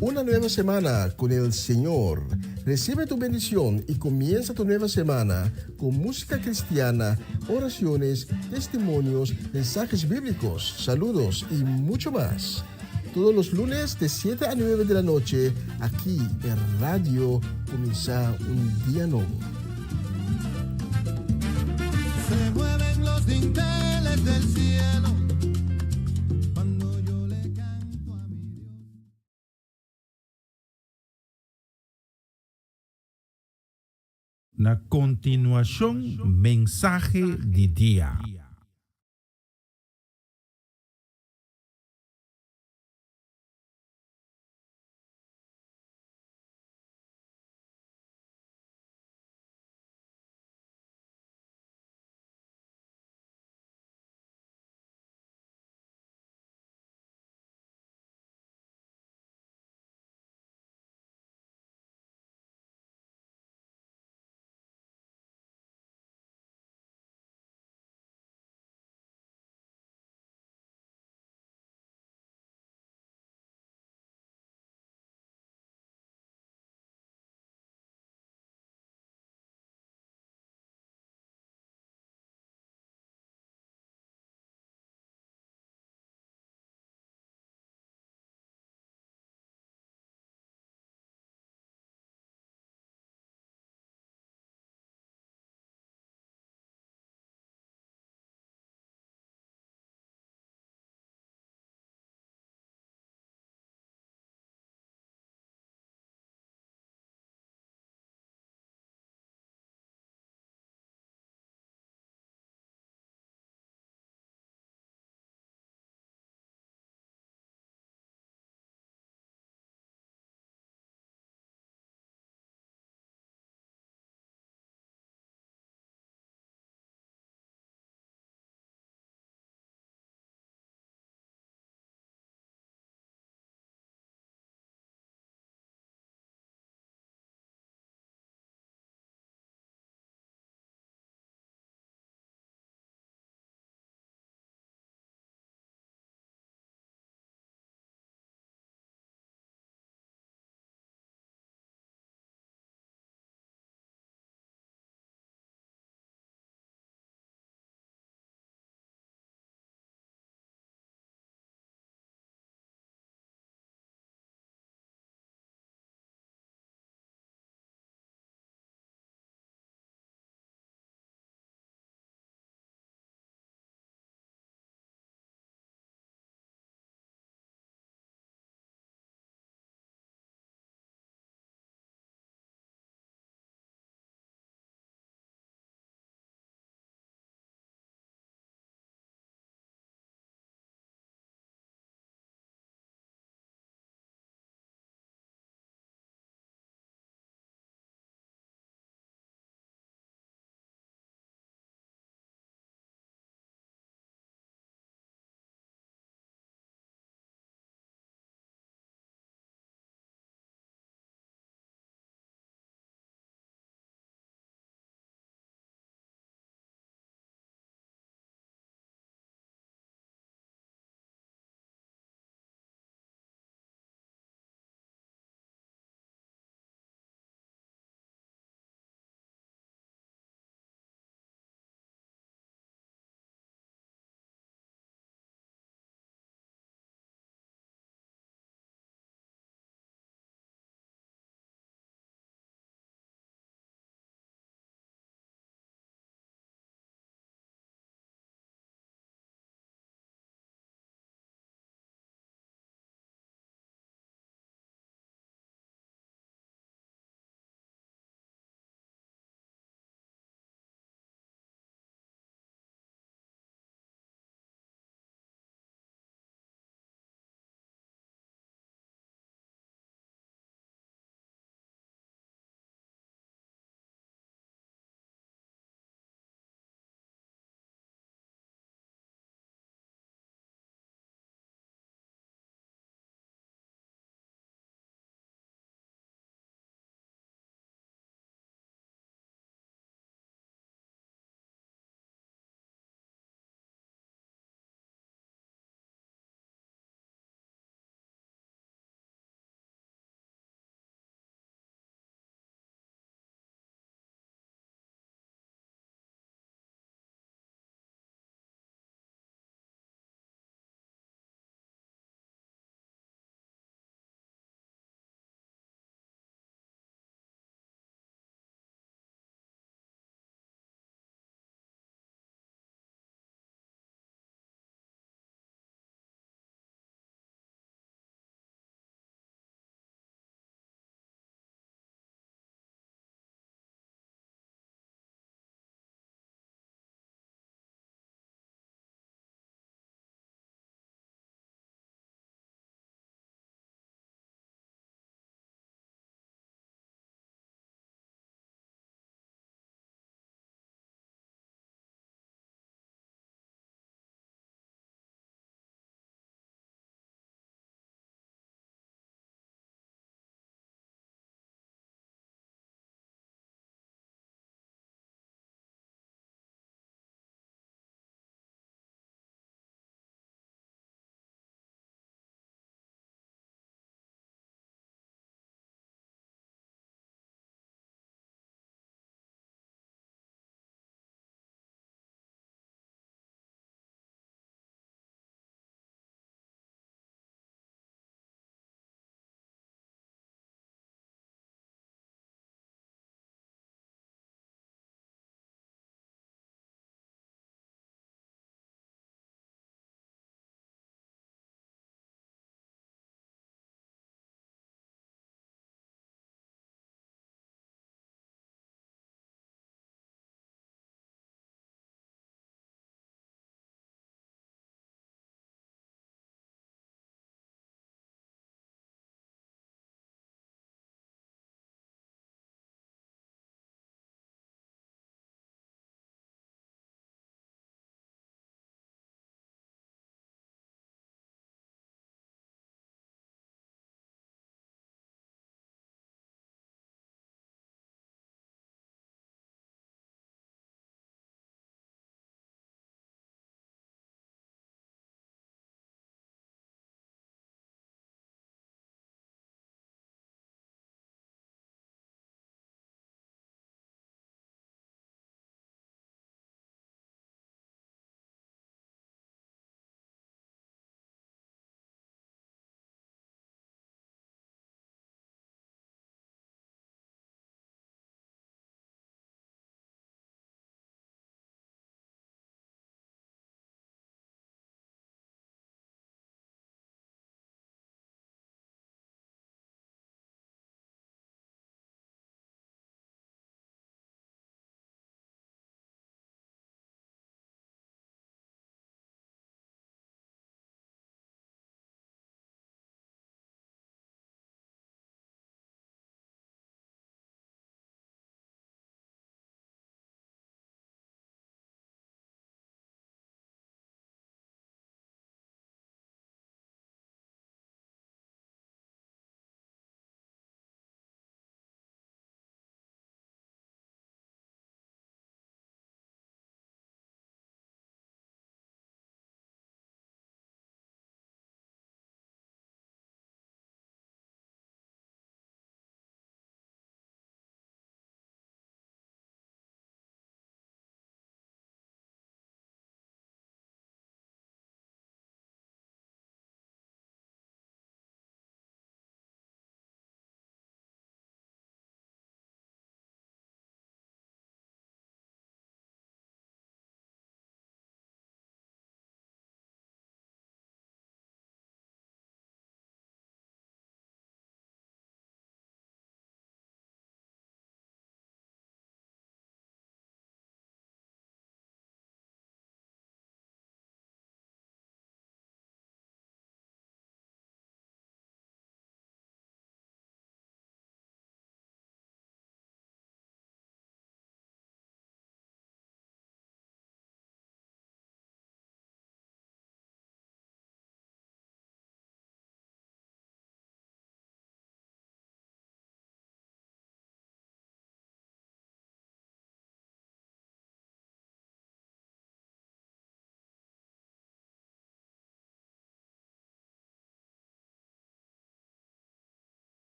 Una nueva semana con el Señor. Recibe tu bendición y comienza tu nueva semana con música cristiana, oraciones, testimonios, mensajes bíblicos, saludos y mucho más. Todos los lunes de 7 a 9 de la noche, aquí en Radio Kuminsá un Dia Nobo. Se mueven los dinteles del cielo cuando yo le canto a mi Dios. Na kontinuashon mensahe di dia.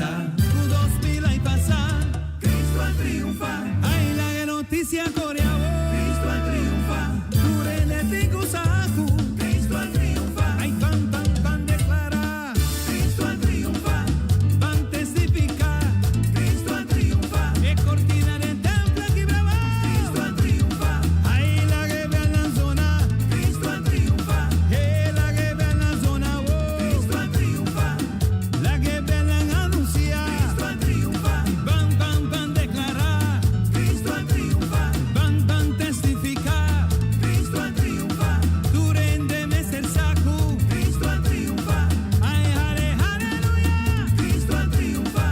sa ku 2000 aña pasá Kristu a triunfá. Ai laga e notisia kore awor. Kristu a triunfá. Tur hende tin ku sa ku Kristu a triunfá. Ai ban ban ban deklará. Kristu a triunfá. Ban testifiká. Kristu a triunfá. E kortina den tèmpel a kibra abou. Kristu a triunfá. Ai laga e bèlnan zona. Kristu a triunfá. E laga e bèlnan zona awor. Kristu a triunfá. Laga e bèlnan anunsiá. Kristu a triunfá. Ban ban ban deklará. Kristu a triunfá. Ban ban testifiká. Kristu a triunfá. Tur hende mester sa ku. Kristu a triunfá. Ai hale haleluya. Kristu a triunfá.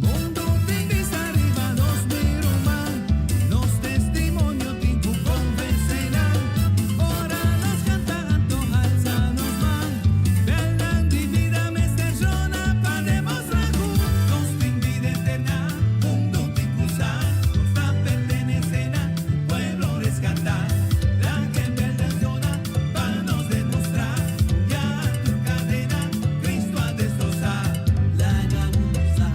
Mundo tin bista riba nos mi ruman, nos testimonio tin ku konvensé nan. Ora nos kanta anto halsa nos man, bèlnan di bida mester zona pa demostrá ku nos tin bida eterna. Mundo tin ku sa, nos ta pertenesé na un pueblo reskatá. Laga e bèlnan zona pa nos demostrá ku ya tur kadena Cristo a destrosá. Laga mundo sa,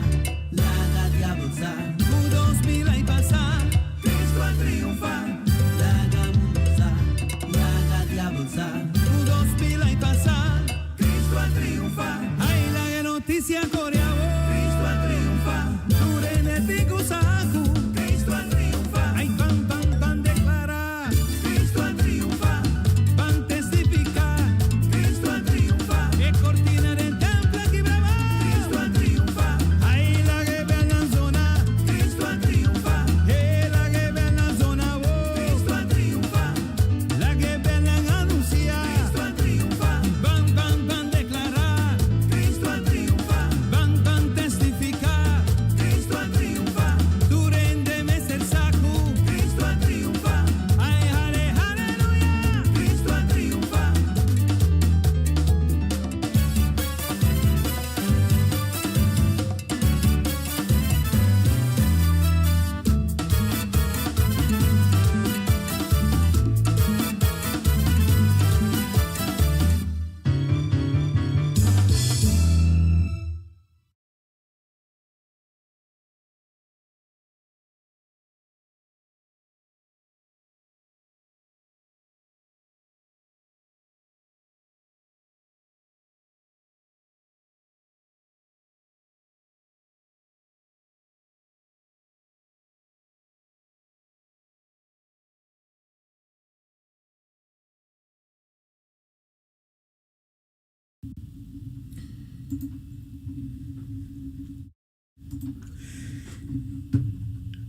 laga diabel sa. Ku 2000 aña pasá, Cristo a triunfá. Laga mundo sa, laga diabel sa. Ku 2000 aña pasá, Cristo a triunfá. Ai laga e notisia kore awor. Cristo a triunfá. Tur hende tin ku sa ku Cristo a triunfá. Ai ban ban ban deklará. Cristo a triunfá. Ban testifiká. Cristo a triunfá. E kortina den tèmpel a kibra abou. Cristo a triunfá. Ai laga e bèlnan zona. Cristo a triunfá. E laga e bèlnan zona awor. Cristo a triunfá. Laga e bèlnan anunsiá. Cristo a triunfá. Ban ban ban deklará. Cristo a triunfá. Ban ban testifiká. Cristo a triunfá. Tur hende mester sa ku Cristo a triunfá. Ai hale haleluya. Cristo a triunfá.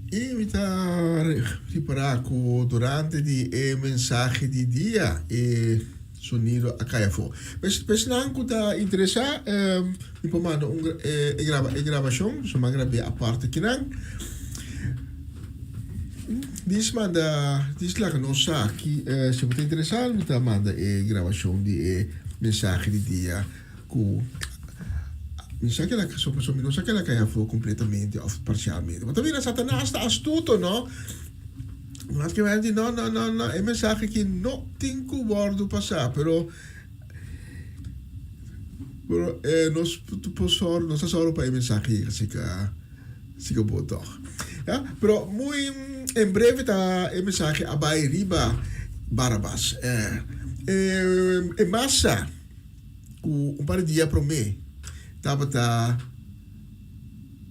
I mi ta ripará ku durante di e mensahe di dia e sonido a kai afó. Pes pesnan ku ta interesá mi por manda un e graba e grabashon, so mi a grab'é aparte kinan. Dis manda dis laga nos sa ki si bo ta interesá mi ta manda e grabashon di e mensahe di dia ku mi sa kila so pasobra mi no sa kila kai afó kompletamente òf parsialmente. Bo ta mira Satanas ta astuto no. Mas ke bai di no no no no e mensahe aki no tin ku wòrdu pasá pero pero nos por sòru nos ta sòru pa e mensahe yega sika sika bo tòg. Ya pero muy en breve ta e mensahe a bai riba Barabas. E masa ku un par di dia promé tabata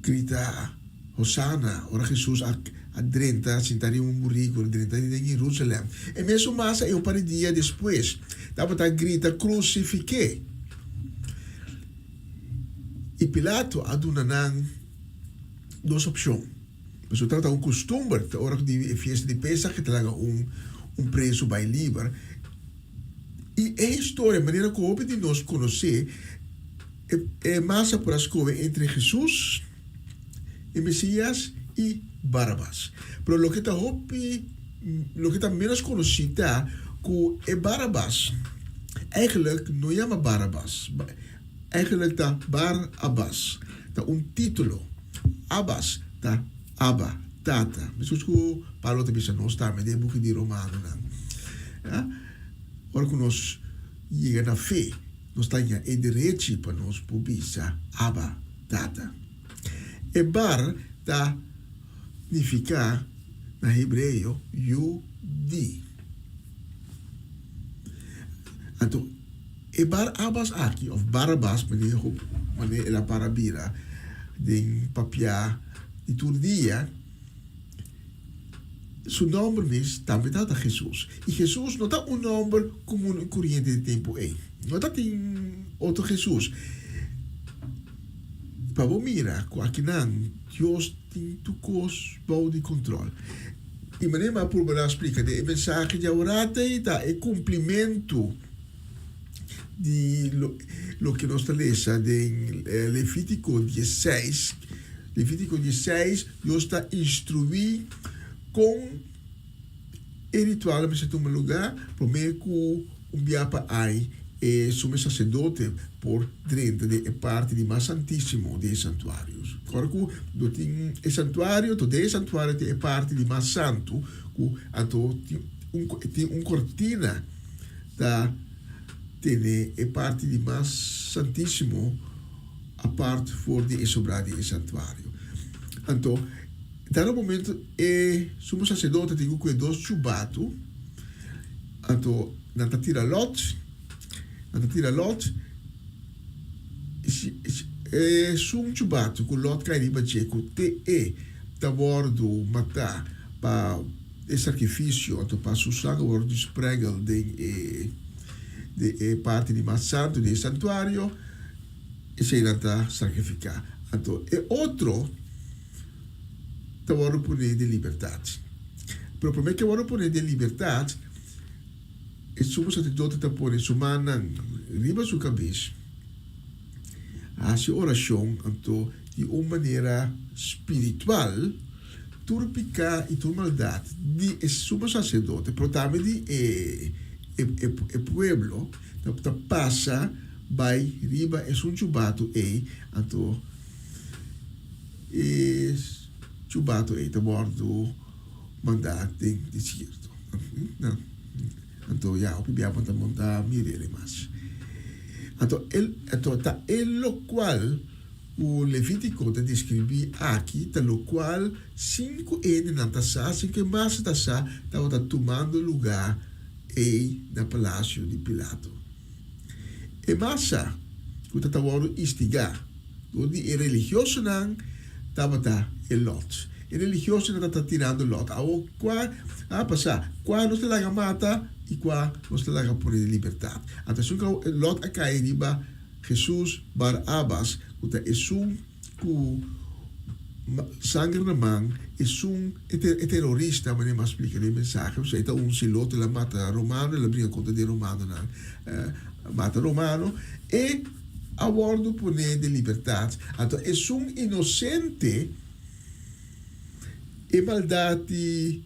grita Hosana ora Hesus a a drenta sinta riba un buriku, a drenta den Jerusalèm. E mesun masa ei un par di dia despues tabata grita Krusifik'é! I Pilato a duna nan dos opshon. Pasobra tabata un kustumber te ora di e fiesta di Pesach e ta laga un un prezu bai liber. I e historia, manera ku hopi di nos konosé, e e masa por a skohe entre Hesus, e Mesias, i Barabas. Pero loke ta hopi, loke ta ménos konosí ta ku e Barabas. Eigenlijk no yama Barabas. Eigenlijk ta Bar Abbas. Ta un título. Abbas ta Abba, Tata. Meskos ku Pablo ta bisa nos tambe den e buki di Romanonan. Ya. Ora ku nos yega na fe, nos ta haña e derechi pa nos por bisa Abba, Tata. E bar ta nifiká na hebreo yu di. Anto e bar Abbas aki of Barabas manera hopi manera el a para bira den papiá di tur dia, su nòmber mes tambe tabata Hesus. I Hesus no ta un nòmber komun i kuriente den tempu ei. No ta tin otro Hesus. Pa bo mira ku akinan Dios tin tur kos bou di kontròl. I manera mi a purba na splika den e mensahe di aworata ei ta e kumplimentu di loke nos ta lesa den Levítiko diesseis. Levítiko diesseis, Dios ta instruí kon e ritual a mester tuma lugá promé ku un bia pa ai e sumo saserdote por drenta den e parti di mas santísimo di e santuario. Ora ku no tin e santuario, anto den e santuario tin e parti di mas santu ku anto tin un tin un kortina ta tene e parti di mas santísimo apart for di e sobrá di e santuario. Anto dado momento e sumo saserdote tin ku kue dos chubatu, anto nan ta tira lòt, nan ta tira lòt, esun chubatu ku lòt kai riba dje ku te e ta wòrdu matá pa e sakrifisio, anto pa su sanger wòrdu sprègel den e den e parti di mas santu di e santuario, esei nan ta sakrifiká. Anto e otro ta wòrdu poné den libertat. Pero promé ku e wòrdu poné den libertat, e sumo saserdote ta pone su mannan riba su kabes, hasi orashon, anto di un manera spiritual tur piká i tur maldat di e sumo saserdote, pero tambe di e e pueblo, ta pasa bai riba esun chubatu ei, anto e chubatu ei ta wòrdu mandá den desierto. Anto ya hopi bia bo ta monta mir'el mas. Anto el anto ta e lokual ku Levítiko ta deskribí aki ta lokual sin ku hendenan ta sa, sin ku e masa ta sa, tabata tumando lugá ei na palasio di Pilato. E masa ku ta ta wòrdu instigá dor di e religiosonan tabata e lòt. E religiosonan tabata tirando lòt. Awor kua a pasá? Kua nos ta laga mata i kua nos ta laga pone den libertat? Anto esun ku e lòt a kai riba Hesus Bar-Abas, ku ta esun ku sanger na man, esun e terorista, manera mi a splika den e mensahe, pasobra e ta un siloto, el a mata romano, el a bringa kontra di e romanonan, mata romano, e a wòrdu poné den libertat. Anto esun inosente, e maldat di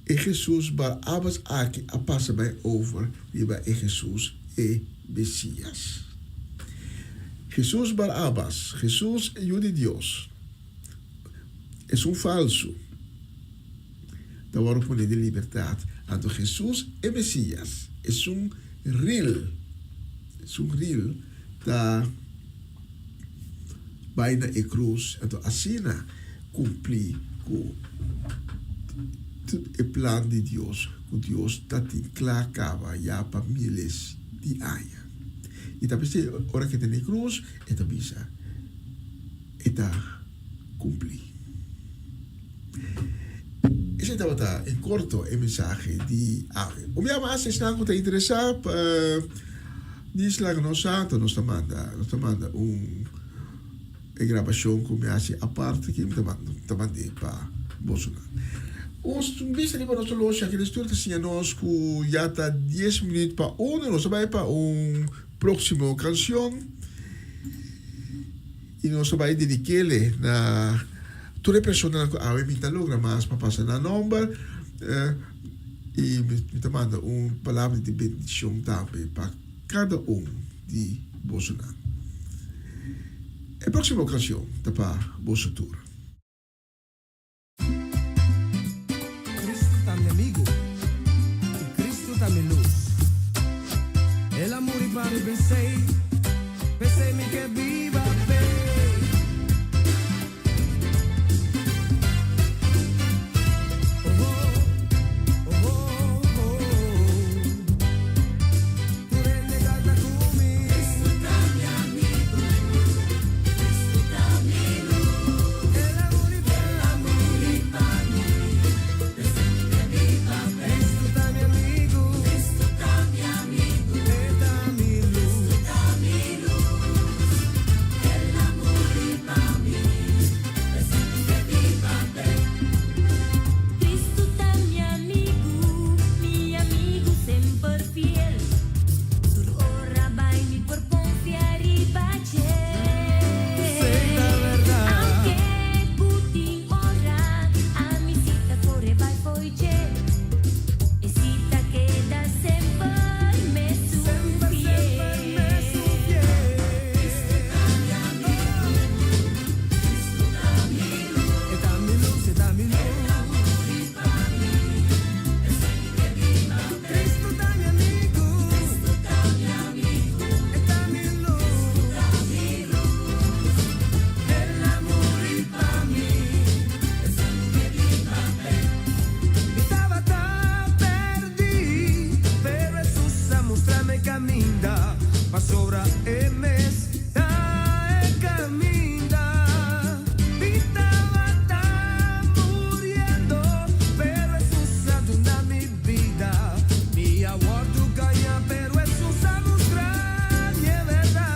e Hesus Bar-Abas aki a pasa bai over riba e Hesus e Mesias. Hesus Bar-Abas, Hesus e Yu di Dios, esun falsu, ta wòrdu poné den libertat. Anto Hesus e Mesias, esun ril, esun ril ta bai na e krus, anto asina kumpli ku e plan di Dios ku Dios ta tin kla kaba ya pa miles di aña. I ta p'esei ora ku e ta na e krus e ta bisa, E ta kumpli. Esei tabata en korto e mensahe di awe. Un bia mas esnan ku ta interesá pa dis laga nos sa, anto nos ta manda nos ta manda un e grabashon ku mi hasi apart aki mi ta manda ta mand'é pa bosonan. Un bista riba nos oloshi aki den studio ta siña nos ku ya ta dies minüt pa uno, nos ta bai pa un próksimo kanshon. I nos ta bai dedik'ele na tur e personanan ku awe mi ta logra mas pa pasa nan nòmber. I mi ta manda un palabra di bendishon tambe pa kada un di bosonan. E próksimo kanshon ta pa boso tur. Cristo ta mi amigo y Cristo ta mi luz. El a muri pa mi p'esey, p'esey mi ke biba p'e. Cristo ta mi amigu, mi amigu semper fiel. Tur ora bai mi por konfia riba dje. Aunke ku tin ora ami si ta kore bai fo'i dje, e si ta keda semper mesun fiel. Mi tabata perdí, pero Hesus a mustra mi kaminda, pasobra E mes ta e kaminda. Mi tabata muriendo, pero Hesus a duna mi bida. Mi a wòrdu gañá, pero Hesus a mustra mi e bèrdat.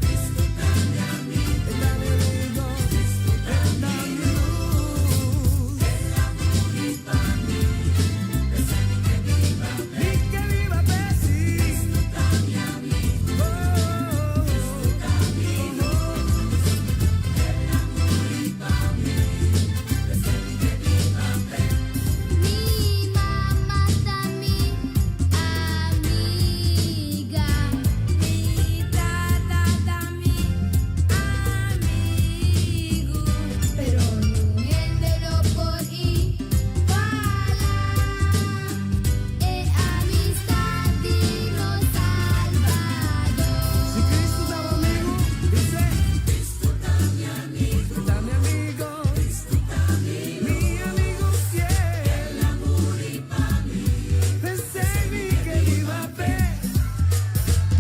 Cristo ta mi amigo, E ta mi amigo, Cristo ta mi lus. El a muri pa mi, p'esei mi ke biba p'e. Mi ke biba p'e, sí. Cristo ta mi amigo, Cristo ta mi lus. El a muri pa mi, p'esei mi ke biba p'e. Mi mama ta mi amiga. Mi tata ta mi amigu. Pero niun hende no por igualá e amistad di nos Salbador. Si Cristo ta bo amigu, bisa. Cristo ta mi amigu. Ta mi amigu. Cristo ta mi Mi amigu fiel. El a muri pa mi. P'esei mi ke biba p'e.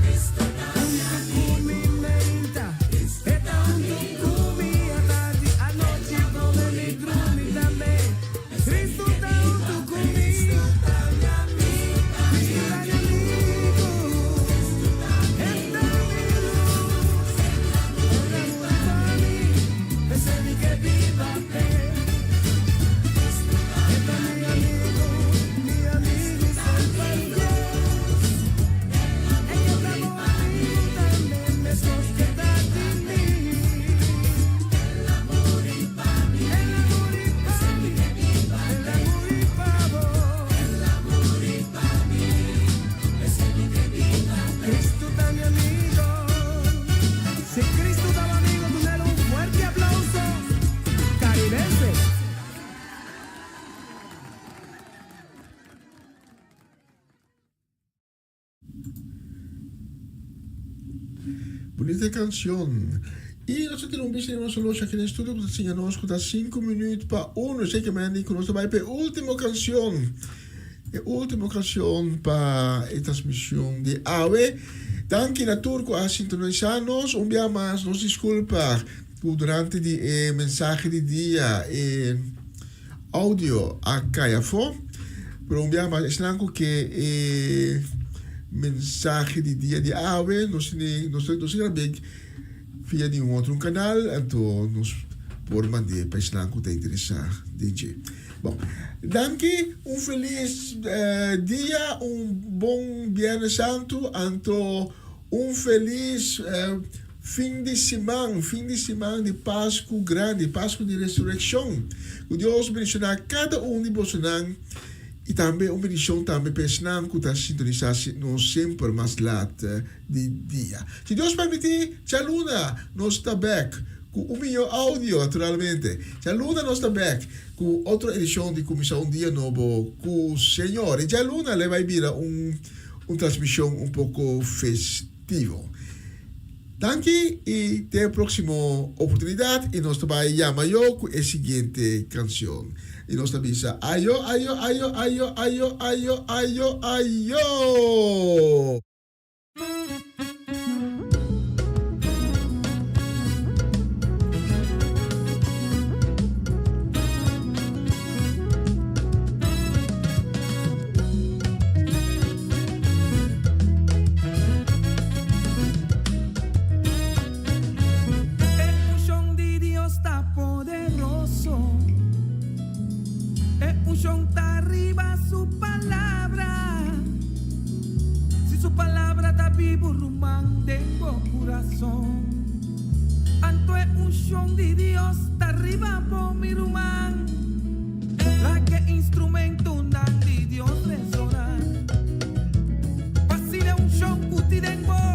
Cristo ta mi amigu. Huntu ku mi mainta. E ta huntu ku mi atardi anochi promé mi drumi tambe. Cristo ta huntu ku mi. Cristo ta mi amigu. Cristo ta mi amigu. E ta mi lus. El a muri pa mi. P'esei mi ke biba p'e. E ta mi amigu, mi amigu semper fiel. E ke ta bo amigu tambe, meskos ku e ta di mi. El a muri pa mi, el a muri pa mi, el a muri pa bo. Cristo ta mi amigu. Si Cristo ta bo amigu, dun'é un fuerte aplauso. Karibense. Bunita kanshon. I nos ta tira un bista riba nos oloshi aki den studio ku ta siña nos ku ta sinku minüt pa uno. Esei ke mende ku nos ta bai pa e último kanshon. E último kanshon pa e transmishon di awe. Danki na tur ku a sintonisá nos. Un bia mas nos diskulpa ku durante di e mensahe di dia e audio a kai afó. Pero un bia mas esnan ku ke e mensahe di dia di awe nos tene nos ta nos ta grab'é via di un otro kanal anto nos por mand'é pa esnan ku ta interesá den dje. Bon, danki, un felis dia, un bon Biernes Santu, anto un felis fin di siman, fin di siman di Pasku Grandi, Pasku di Resurekshon. Ku Dios bendishoná kada un di bosonan. I tambe un bendishon tambe pa esnan ku ta sintonisá nos semper mas lat di dia. Si Dios permití, djaluna nos ta bèk ku un mihó audio, naturalmente. Djaluna nos ta bèk ku otro edishon di Kuminsá un Dia Nobo ku Señor. I djaluna lo bai bira un un transmishon un poko festivo. Danki i te e próksimo oportunidat i nos ta bai yama yo ku e siguiente kanshon. I nos ta bisa ayo ayo ayo ayo ayo ayo ayo ayo! E unshon di Dios ta poderoso. E unshon ta riba su palabra. Si su palabra ta bibu ruman den bo kurason. Anto e unshon di Dios ta riba bo mi ruman. Laga e instrumentonan di Dios resoná. Pa asina e unshon ku tin den bo.